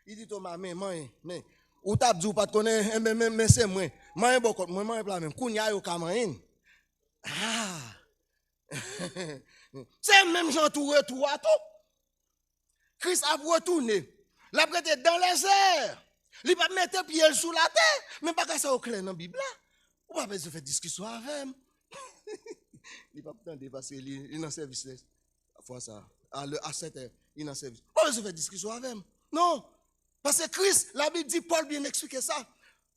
li di Toma, men, manyen, men, ou t ap di ou pa t konnen, men, men, men se mwen. Manyen bò kòt mwen, manyen pla men m. Kounye a yo ka manyen l. Ah! Se menm jan tou retou a tou. Kris ap retounen. L ap rete dans les airs. Li p ap mete pye l sou latè. Men bagay sa yo klè nan Bib la. Ou pa bezwen fè diskisyon avè m. Li p ap tande paske li, li nan sèvis lè. Fwa sa, a lè, a sèt è, li nan sèvis. Ou pa bezwen fè diskisyon avè m. Non. Paske Kris, Labib di, Pòl byen eksplike sa.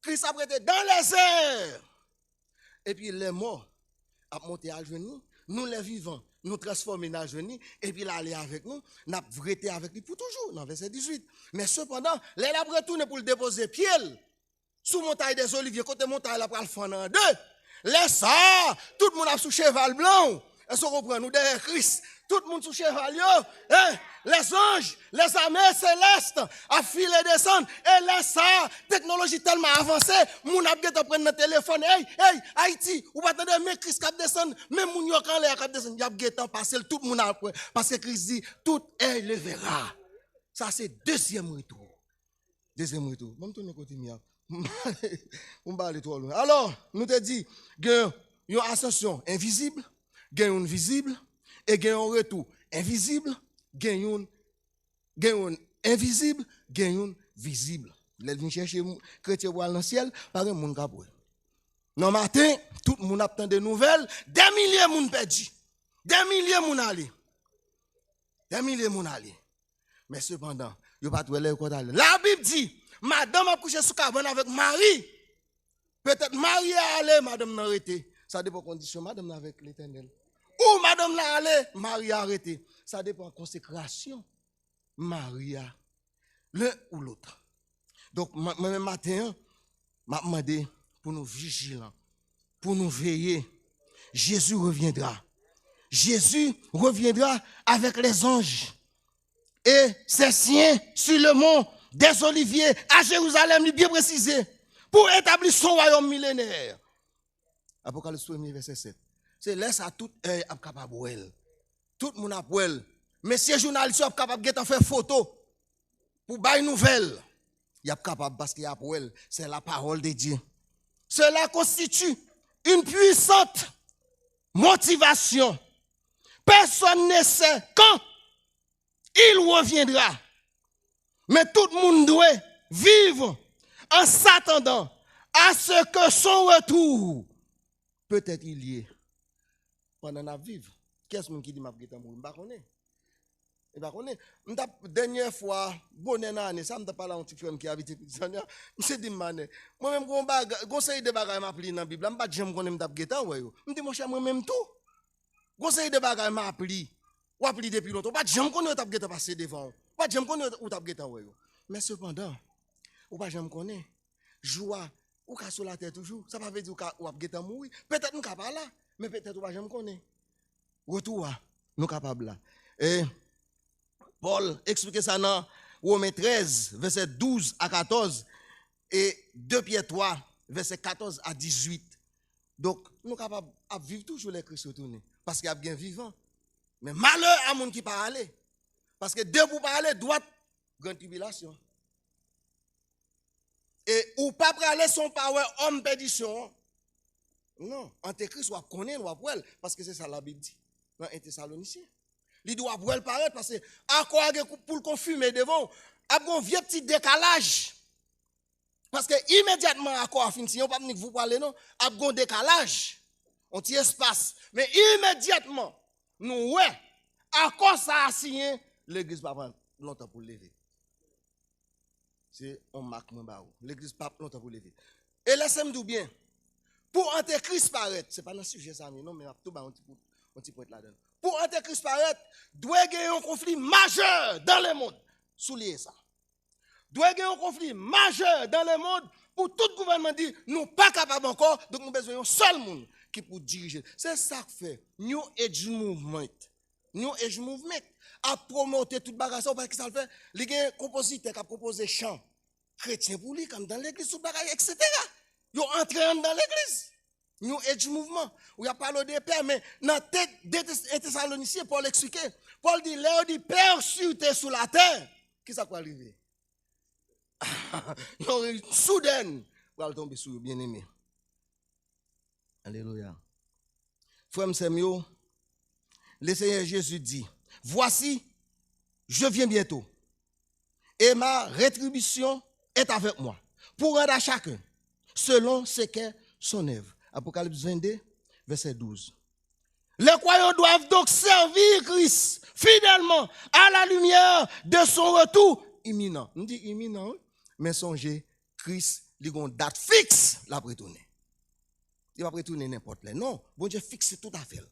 Kris ap rete dans les airs. Epi lè mò ap monte al jwenn li, nou lè vivan, nou transfòme, n al jwenn li, epi l ale avèk nou, n ap rete avèk li pou toujou, nan vèsè dizuit. Men sepandan, lè l ap retounen pou l depoze pye l sou montay dèzolivye, kote montay la pral fann an de, lè sa a, tout moun ap sou cheval blan w. Èske w konprann? Ou dèyè Kris. Tout moun sou cheval yo, hein? Lèzanj, lèzame selès ap file desann. E lè sa a, teknoloji tèlman avanse, moun ap gentan pran nan telefòn. Ey, ey, Ayiti, ou pa tande men Kris k ap desann, men moun yo k anlè a k ap desann. Y ap gentan pase l, tout moun ap wè. Paske Kris di, tout œil le verra. Sa se dezyèm retou. Dezyèm retou. Ban m tounen kote m ye a. Pou m pa ale twò lwen. Alò, nou te di, gen yon asansyon envizib, gen youn vizib, e gen yon retou envizib, gen youn, gen youn envizib, gen youn vizib. Lè l vin chèche mou-, kretyen pou al nan syèl, pa gen moun k ap wè l. Nan maten, tout moun ap tande nouvèl, dè milye moun pèdi, dè milye moun ale. Dè milye moun ale. Men sepandan, yo pa t wè lè yo konn ale. Labib di, madanm ap kouche sou kabann avèk mari. Petèt mari a ale, madanm nan rete. Sa depann kondisyon madanm nan avèk Letènèl. Ou madanm nan ale, mari a rete. Sa depann konsekrasyon mari a, l'un ou l'autre. Donk, mwen, mwen menm maten an, m ap mande pou nou vijilan, pou nou veye. Jésus reviendra. Jésus reviendra avec les anges et ses saints sur le mont des Oliviers, à Jérusalem, li byen presize, pou etabli son wayòm milenè. Apokalips premye, vèsè sèt. Se lè sa tout èy ap kapab wè l. Tout moun ap wè l. Mesye jounalis yo ap kapab gentan fè foto pou bay nouvèl. Y ap kapab paske y ap wè l. C'est la parole de Dieu. Cela constitue une puissante motivation. Personne ne sait quand il reviendra. Men tout moun dwe viv en s'attendant à ce que son retour peut-être il y est. Pandan n ap viv, kiyès moun ki di m ap gentan mouri? M pa konnen. M pa konnen. M t ap, dènyè fwa, bonè nan ane sa, m t ap pale a yon ti frè m ki abite Pennsylvania. Misye di m, Manè, mwen menm, gon bagay, gon seri de bagay m ap li nan Bib la, m pa t janm konnen m t ap gentan wè yo. M di, monchè, mwen menm tou. Gon seri de bagay m ap li. W ap li depi lontan. Ou pa t janm konnen yo t ap gentan pase devan w. Ou pa t janm konnen ou t ap gentan wè yo. Men sepandan, ou pa janm konnen. Jou a, ou ka sou latè toujou. Sa pa vle di ou ka, w ap gentan mouri. Petèt m ka pa la, men petèt ou pa janm konnen. Retou a, nou kapab la. E Pòl eksplike sa nan Women trèz, vèsè douz a katòz, e de Pyè twa, vèsè katòz a dizuit. Donk, nou kapab ap viv toujou lè Kris retounen, paske ap gen vivan. Men malè a moun ki pa ale, paske depi w pa ale dwat, gran tribilasyon. E ou pa prale san w pa wè òm pèdisyon an. Non, antekris w ap konnen l, w ap wè l, paske se sa Labib di nan en Tesalonisyen. Li di w ap wè l parèt, paske akò a gen pou l konfime devan w. Ap gen yon vye ti dekalaj. Paske imedyatman akò a fin siyen, w p ap ni k vou prale non, ap gen yon dekalaj, yon ti espas. Men imedyatman nou wè akò sa a siyen, legliz pa pran lontan pou l leve. Se yon mak mwen ba ou. Legliz p ap lontan pou leve. E lèse m di w byen, pou antekris parèt, se pa nan sijè sa m ye non, men m ap tou bay yon ti pout, yon ti pwent ladan l. Pou antekris parèt, dwe gen yon konfli majè dans le monde. Souliye sa. Dwe gen yon konfli majè dans le monde pou tout gouvènman di, nou pa kapab ankò, donk nou bezwen yon sèl moun ki pou dirije. Se sa k fè New Age Movement, New Age Movement ap pwomote tout bagay sa, ou pa ki sa l fè? Li gen konpozitè k ap konpoze chan kretyen pou li, k anndan legliz, tout bagay, etsetera. Yo antre anndan legliz. New Age Movement. Ou y ap pale w de pè, men nan tèt de Tes-, de Tesalonisyen, Pòl eksplike. Pòl di, lè yo di pè, si w te sou latè, ki sa k pral rive? Yon soudèn pral tonbe sou yo, byeneme. Alelouya. Frè m, sè m yo, Le Seigneur Jésus dit, Voici, je viens bientôt, et ma rétribution est avec moi, pour rendre à chacun selon ce qu'est son œuvre. Apocalypse vingt-deux, verset douze. Les croyants doivent donc servir Christ fidèlement à la lumière de son retour imminent. M di imminent, wi. Men sonje, Kris, li gon dat fiks l ap retounen. Li p ap retounen nenpòt lè. Non, Bondye fikse tout afè l.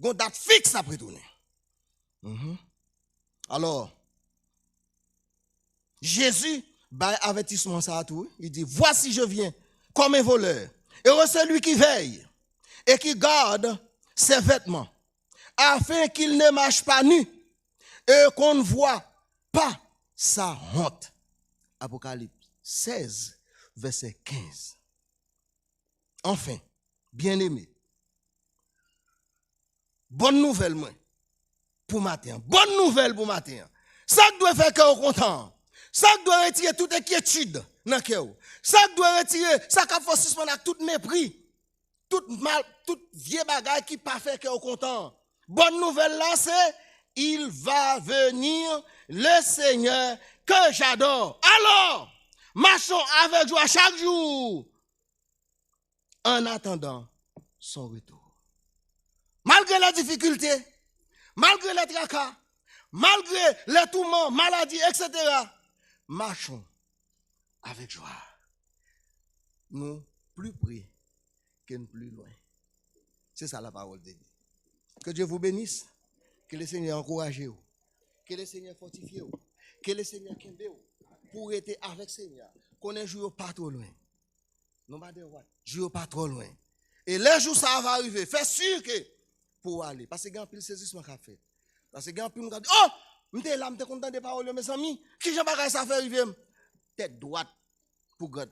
Gon dat fiks l ap retounen. Mhm. Alò, Jezi bay avètisman sa a tou, wi. Li di, Voici, je viens comme un voleur. Heureux celui qui veille et qui garde ses vêtements, afin qu'il ne marche pas nu et qu'on ne voie pas sa honte. Apocalypse seize, verset quinze. Enfin, bien-aimés, bòn nouvèl mwen pou maten an. Bòn nouvèl pou maten an. Sa k dwe fè kè w kontan an. Sa k dwe retire tout enkyetid nan kè w. Sa k dwe retire, sa k ap fè w sispann ak tout mepri. Tout mal, tout vye bagay ki pa fè kè w kontan an. Bòn nouvèl la se, Il va venir le Seigneur que j'adore. Alors, marchons avec joie chaque jour en attendant son retour. Malgré les difficultés, malgré les tracas, malgré les tourments, maladies, et cetera, marchons avec joie. Nous plus près que nous plus loin. C'est ça la parole de Dieu. Que Dieu vous bénisse. Que le Seigneur encourage vous. Que le Seigneur fortifie vous. Que le Seigneur kenbe vous. Pou rete avèk Senyè a. Konnen jou yo pa twò lwen. Non, pa de wat. Jou yo pa twò lwen. E lè jou sa a va rive, fè si ke pou w ale. Paske gen anpil sezisman k ap fèt. Paske gen anpil moun k ap di, oh, m te la, m te konn tande pawòl yo, mezanmi. Kijan bagay sa fè rive m? Tèt dwat pou gran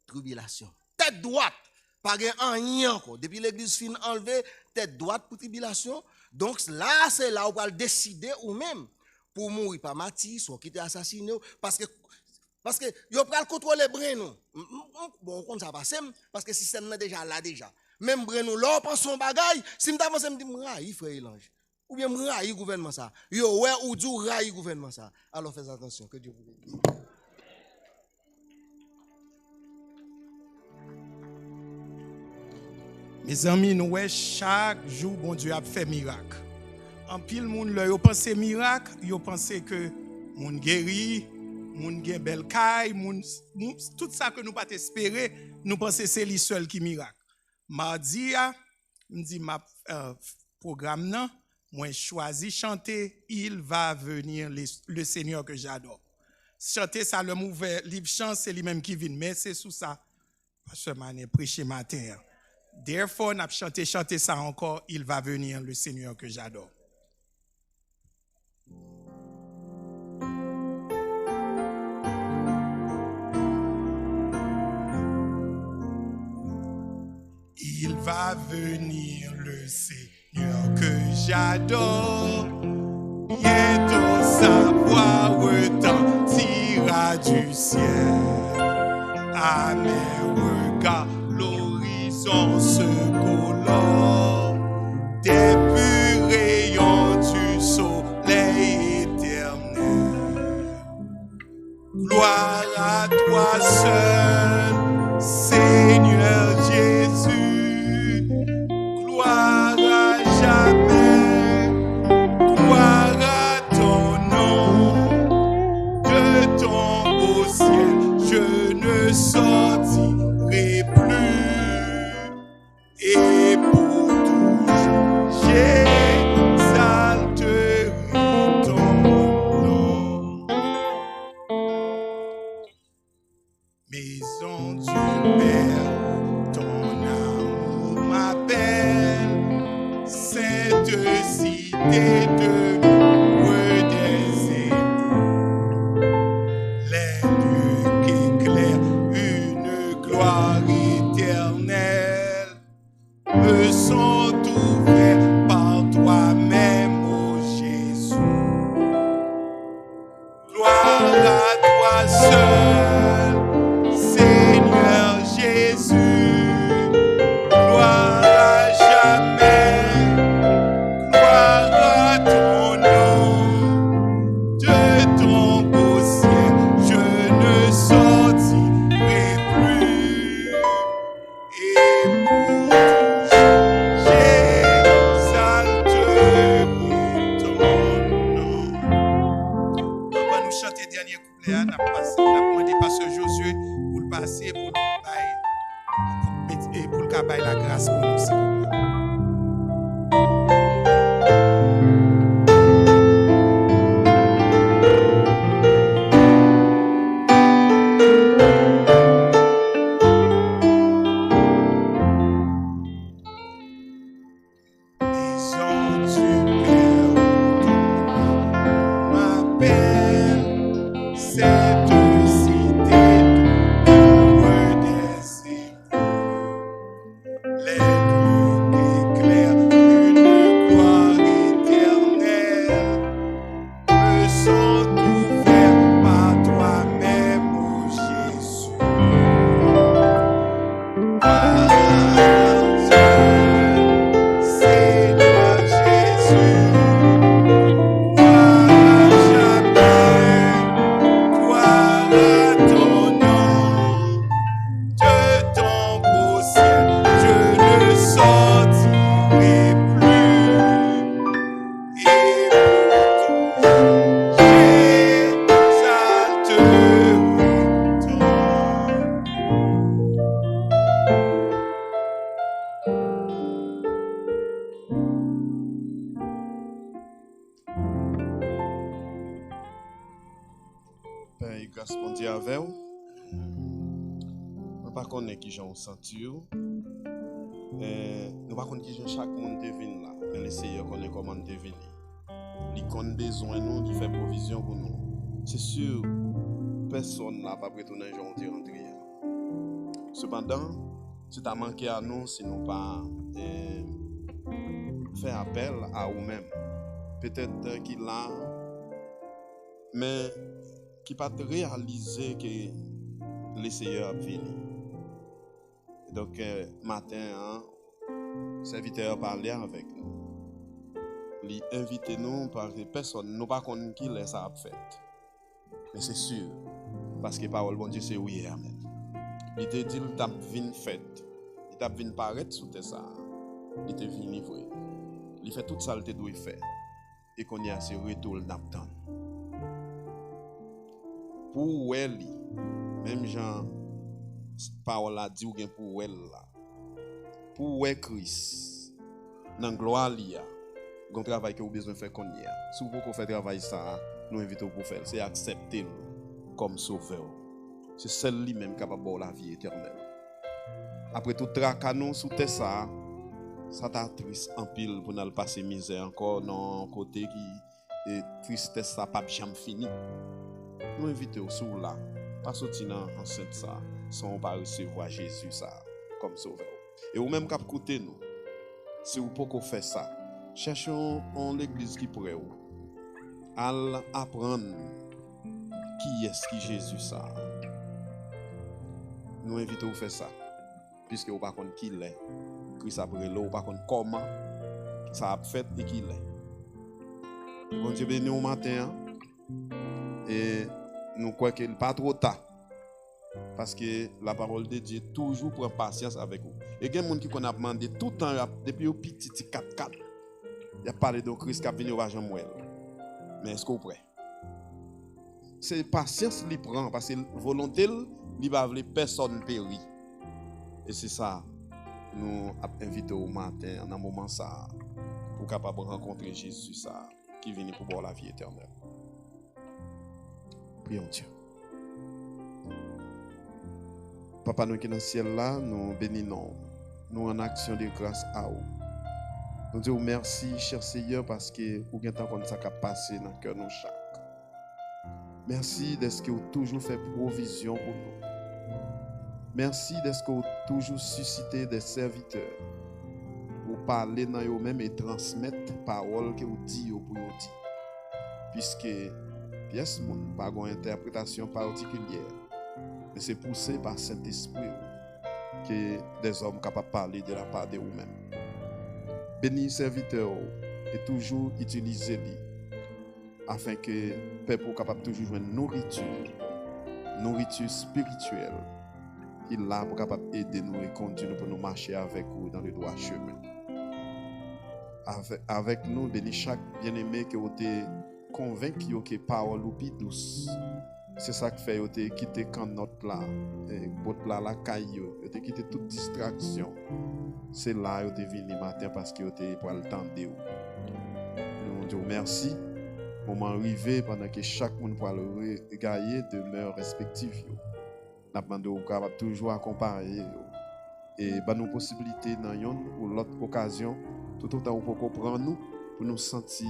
tribilasyon. Tèt dwat. Pa gen anyen ankò. Depi legliz fin anlve, tèt dwat pou tribilasyon. Donk, la, se la ou pral deside ou menm pou w mouri pa mati, swa w kite asasine w. Paske Paske yo pral kontwole brenn ou. M, m, m, bon, ou konn sa pase m, paske sistèm nan deja la deja. Menm brenn ou, lè w panse yon bagay, si m ta panse m di m rayi frè Elanj, oubyen m rayi gouvènman sa. Yo wè ou di w rayi gouvènman sa. Alò fè atansyon, ke Dye pwoteje. Mezanmi, nou wè chak jou Bondye ap fè mirak. Anpil moun, lè yo panse mirak, yo panse ke moun geri, moun gen bèl kay, moun, moun, tout sa ke nou pa t espere, nou panse se li sèl ki mirak. Madi a, m di m ap, euh, pwogram nan, mwen chwazi chante Il va venir, le, le Seigneur que j'adore. Chante sa, lè m ouvè liv chan, se li menm ki vin, men se sou sa Pastè Manen preche maten an. Therefore, n ap chante chante sa ankò, Il va venir, le Seigneur que j'adore. Il va venir, le Seigneur que j'adore. Bientôt sa voix retentira du ciel. À mes regards, l'horizon se colore des purs rayons du soleil éternel. Gloire à toi seul, Seigneur Jésus. Gloire à jamais. Gloire à ton nom. De tombe au ciel, je ne sortirai plus. Et pour toujours, j'exalterai ton nom. Maison du Père, ton amour m'appelle. Sainte cité de l'ombre des étoiles, les lieux qu'éclaire une gloire éternelle me sont ouverts par toi-même, ô Jésus. Gloire à toi seul, Seigneur Jésus. Gloire à jamais. Gloire Bay lagras pou nou, silvouplè. Maison du Père, ma belle, cette cité, heureux des les rues éclairent d'une gloire éternelle. Me sont ouverts par toi-même, ô Jésus. Gloire à Dieu, Seigneur Jésus. Gloire à jamais, gloire à ton nom. De ton beau ciel, je ne sortirai plus. Et pour tout, j'exalterai ton nom. Pè, e gras Bondye avè w. Mwen pa konnen kijan w santi w. E nou pa konn kijan chak moun te vin la, men Lesenyè konnen kòman n te vini. Li konn bezwen nou, li fè pwovizyon pou nou. Se si, pèsonn la p ap retounen jan w te rantre a. Sepandan, se ta manke a nou si nou pa, e, fè apèl a ou menm. Petèt, e, ki la, men ki pa t reyalize ke Lesenyè ap vini. Donk, e, maten an, sèvitè a pale avèk nou. Li envite nou, paske pèsonn, nou pa konn kilè sa ap fèt. Men se si, paske pawòl Bondye se wi e amèn. Li te di l t ap vin fèt, li t ap vin parèt sou tè sa a. Li te vini vre. Li fè tout sa l te dwe fè. E kounye a, se retou l n ap tann. Pou w wè li, menm jan pawòl la di w gen pou w wè l la. Pou w wè Kris nan glwa li a, gen yon travay ke w bezwen fè kounye a. Si w poko fè travay sa a, nou envite w pou w fè l. Se aksepte l kòm Sovè w. Se sèl li menm k kapab ba w lavi etènèl. Apre tout traka nou sou tè sa a, sa ta tris anpil pou n al pase mizè ankò nan yon kote ki, e, tristès sa p ap janm fini. Nou envite w, si w la, pa soti nan ansent sa a san w pa resevwa Jezi sa a kòm Sovè w. E ou menm k ap koute nou, si w poko fè sa, chèche yon, yon legliz ki prè w. Al aprann kiyès ki Jezi sa a. Nou envite w fè sa, piske ou pa konn kilè Kris ap rele w, ou pa konn kòman sa ap fèt e kilè. Bondye beni w maten an. E nou kwè ke l pa twò ta. Paske la parole de Dieu toujou pran pasyans avèk ou. E gen moun ki konn ap mande toutan, y ap, depi yo piti, ti kat kat, y ap pale de yon Kris k ap vini, yo pa janm wè l. Men èske w prè? Se pasyans li pran, paske volonte l, li pa vle pèsonn peri. E se sa, nou ap envite w maten an, nan moman sa a, pou w kapab rankontre Jezi sa a, ki vini pou ba w lavi etènèl. Prions Dieu. Papa nou ki nan syèl la, nou beni non w. Nou rann aksyon de gras a ou. Nou di w mèsi, chè Seyè, paske ou gentan konn sa k ap pase nan kè nou chak. Mèsi dèske ou toujou fè pwovizyon pou nou. Mèsi dèske ou toujou sisite de sèvitè pou pale nan yo menm e transmèt pawòl ke ou di yo pou yo di. Piske pyès moun pa gen yon entèpretasyon patikilyè, men se pouse pa Sentespri ou ke dèzòm kapab pale de la pa de ou menm. Beni sèvitè ou e toujou itilize li, afenke pèp ou kapab toujou jwenn nouriti, nouriti espirityèl, ki la pou kapab ede nou e kondui nou pou nou mache avèk ou dans le droit chemin. Avè-, avèk nou, beni chak byeneme ke ou te konvenk yo ke pawòl ou pi dous. Se sa k fè yo te kite kannòt la, e, bòt la lakay yo. Yo te kite tout distraksyon. distraksyon. Se la yo te vini maten paske yo te pral tande w. Nou di w mèsi. Moman rive pandan ke chak moun pral regaye demè respektif yo. N ap mande w kapab toujou akonpaye yo. E ban nou posiblite nan yonn ou lòt okazyon, toutotan ou poko pran nou, pou nou santi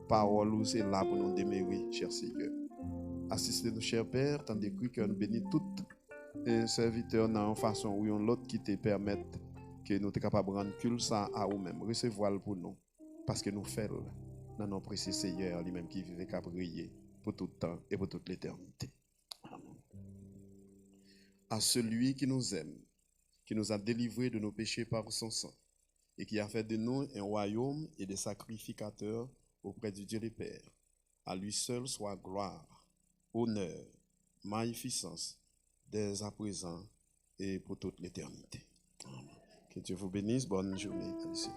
pawòl ou se la pou nou demere, chè Seyè. Asiste nou, chè Pè, tande kri kè nou beni tout e sèvitè nan yon fason ou yon lòt ki te pèmèt ke nou te kapab rann kult sa a ou menm. Resevwa l pou nou, paske nou fè l nan non presye Seyè a, li menm ki viv e k ap reye pou tout tan e pou tout letènite. Amen. À celui qui nous aime, qui nous a délivrés de nos péchés par son sang, et qui a fait de nous un royaume et des sacrificateurs auprès du Dieu le Père. À lui seul soit gloire, honneur, magnificence, dès à présent et pour toute l'éternité. Amen. Que Dieu vous bénisse. Bonne journée à tous.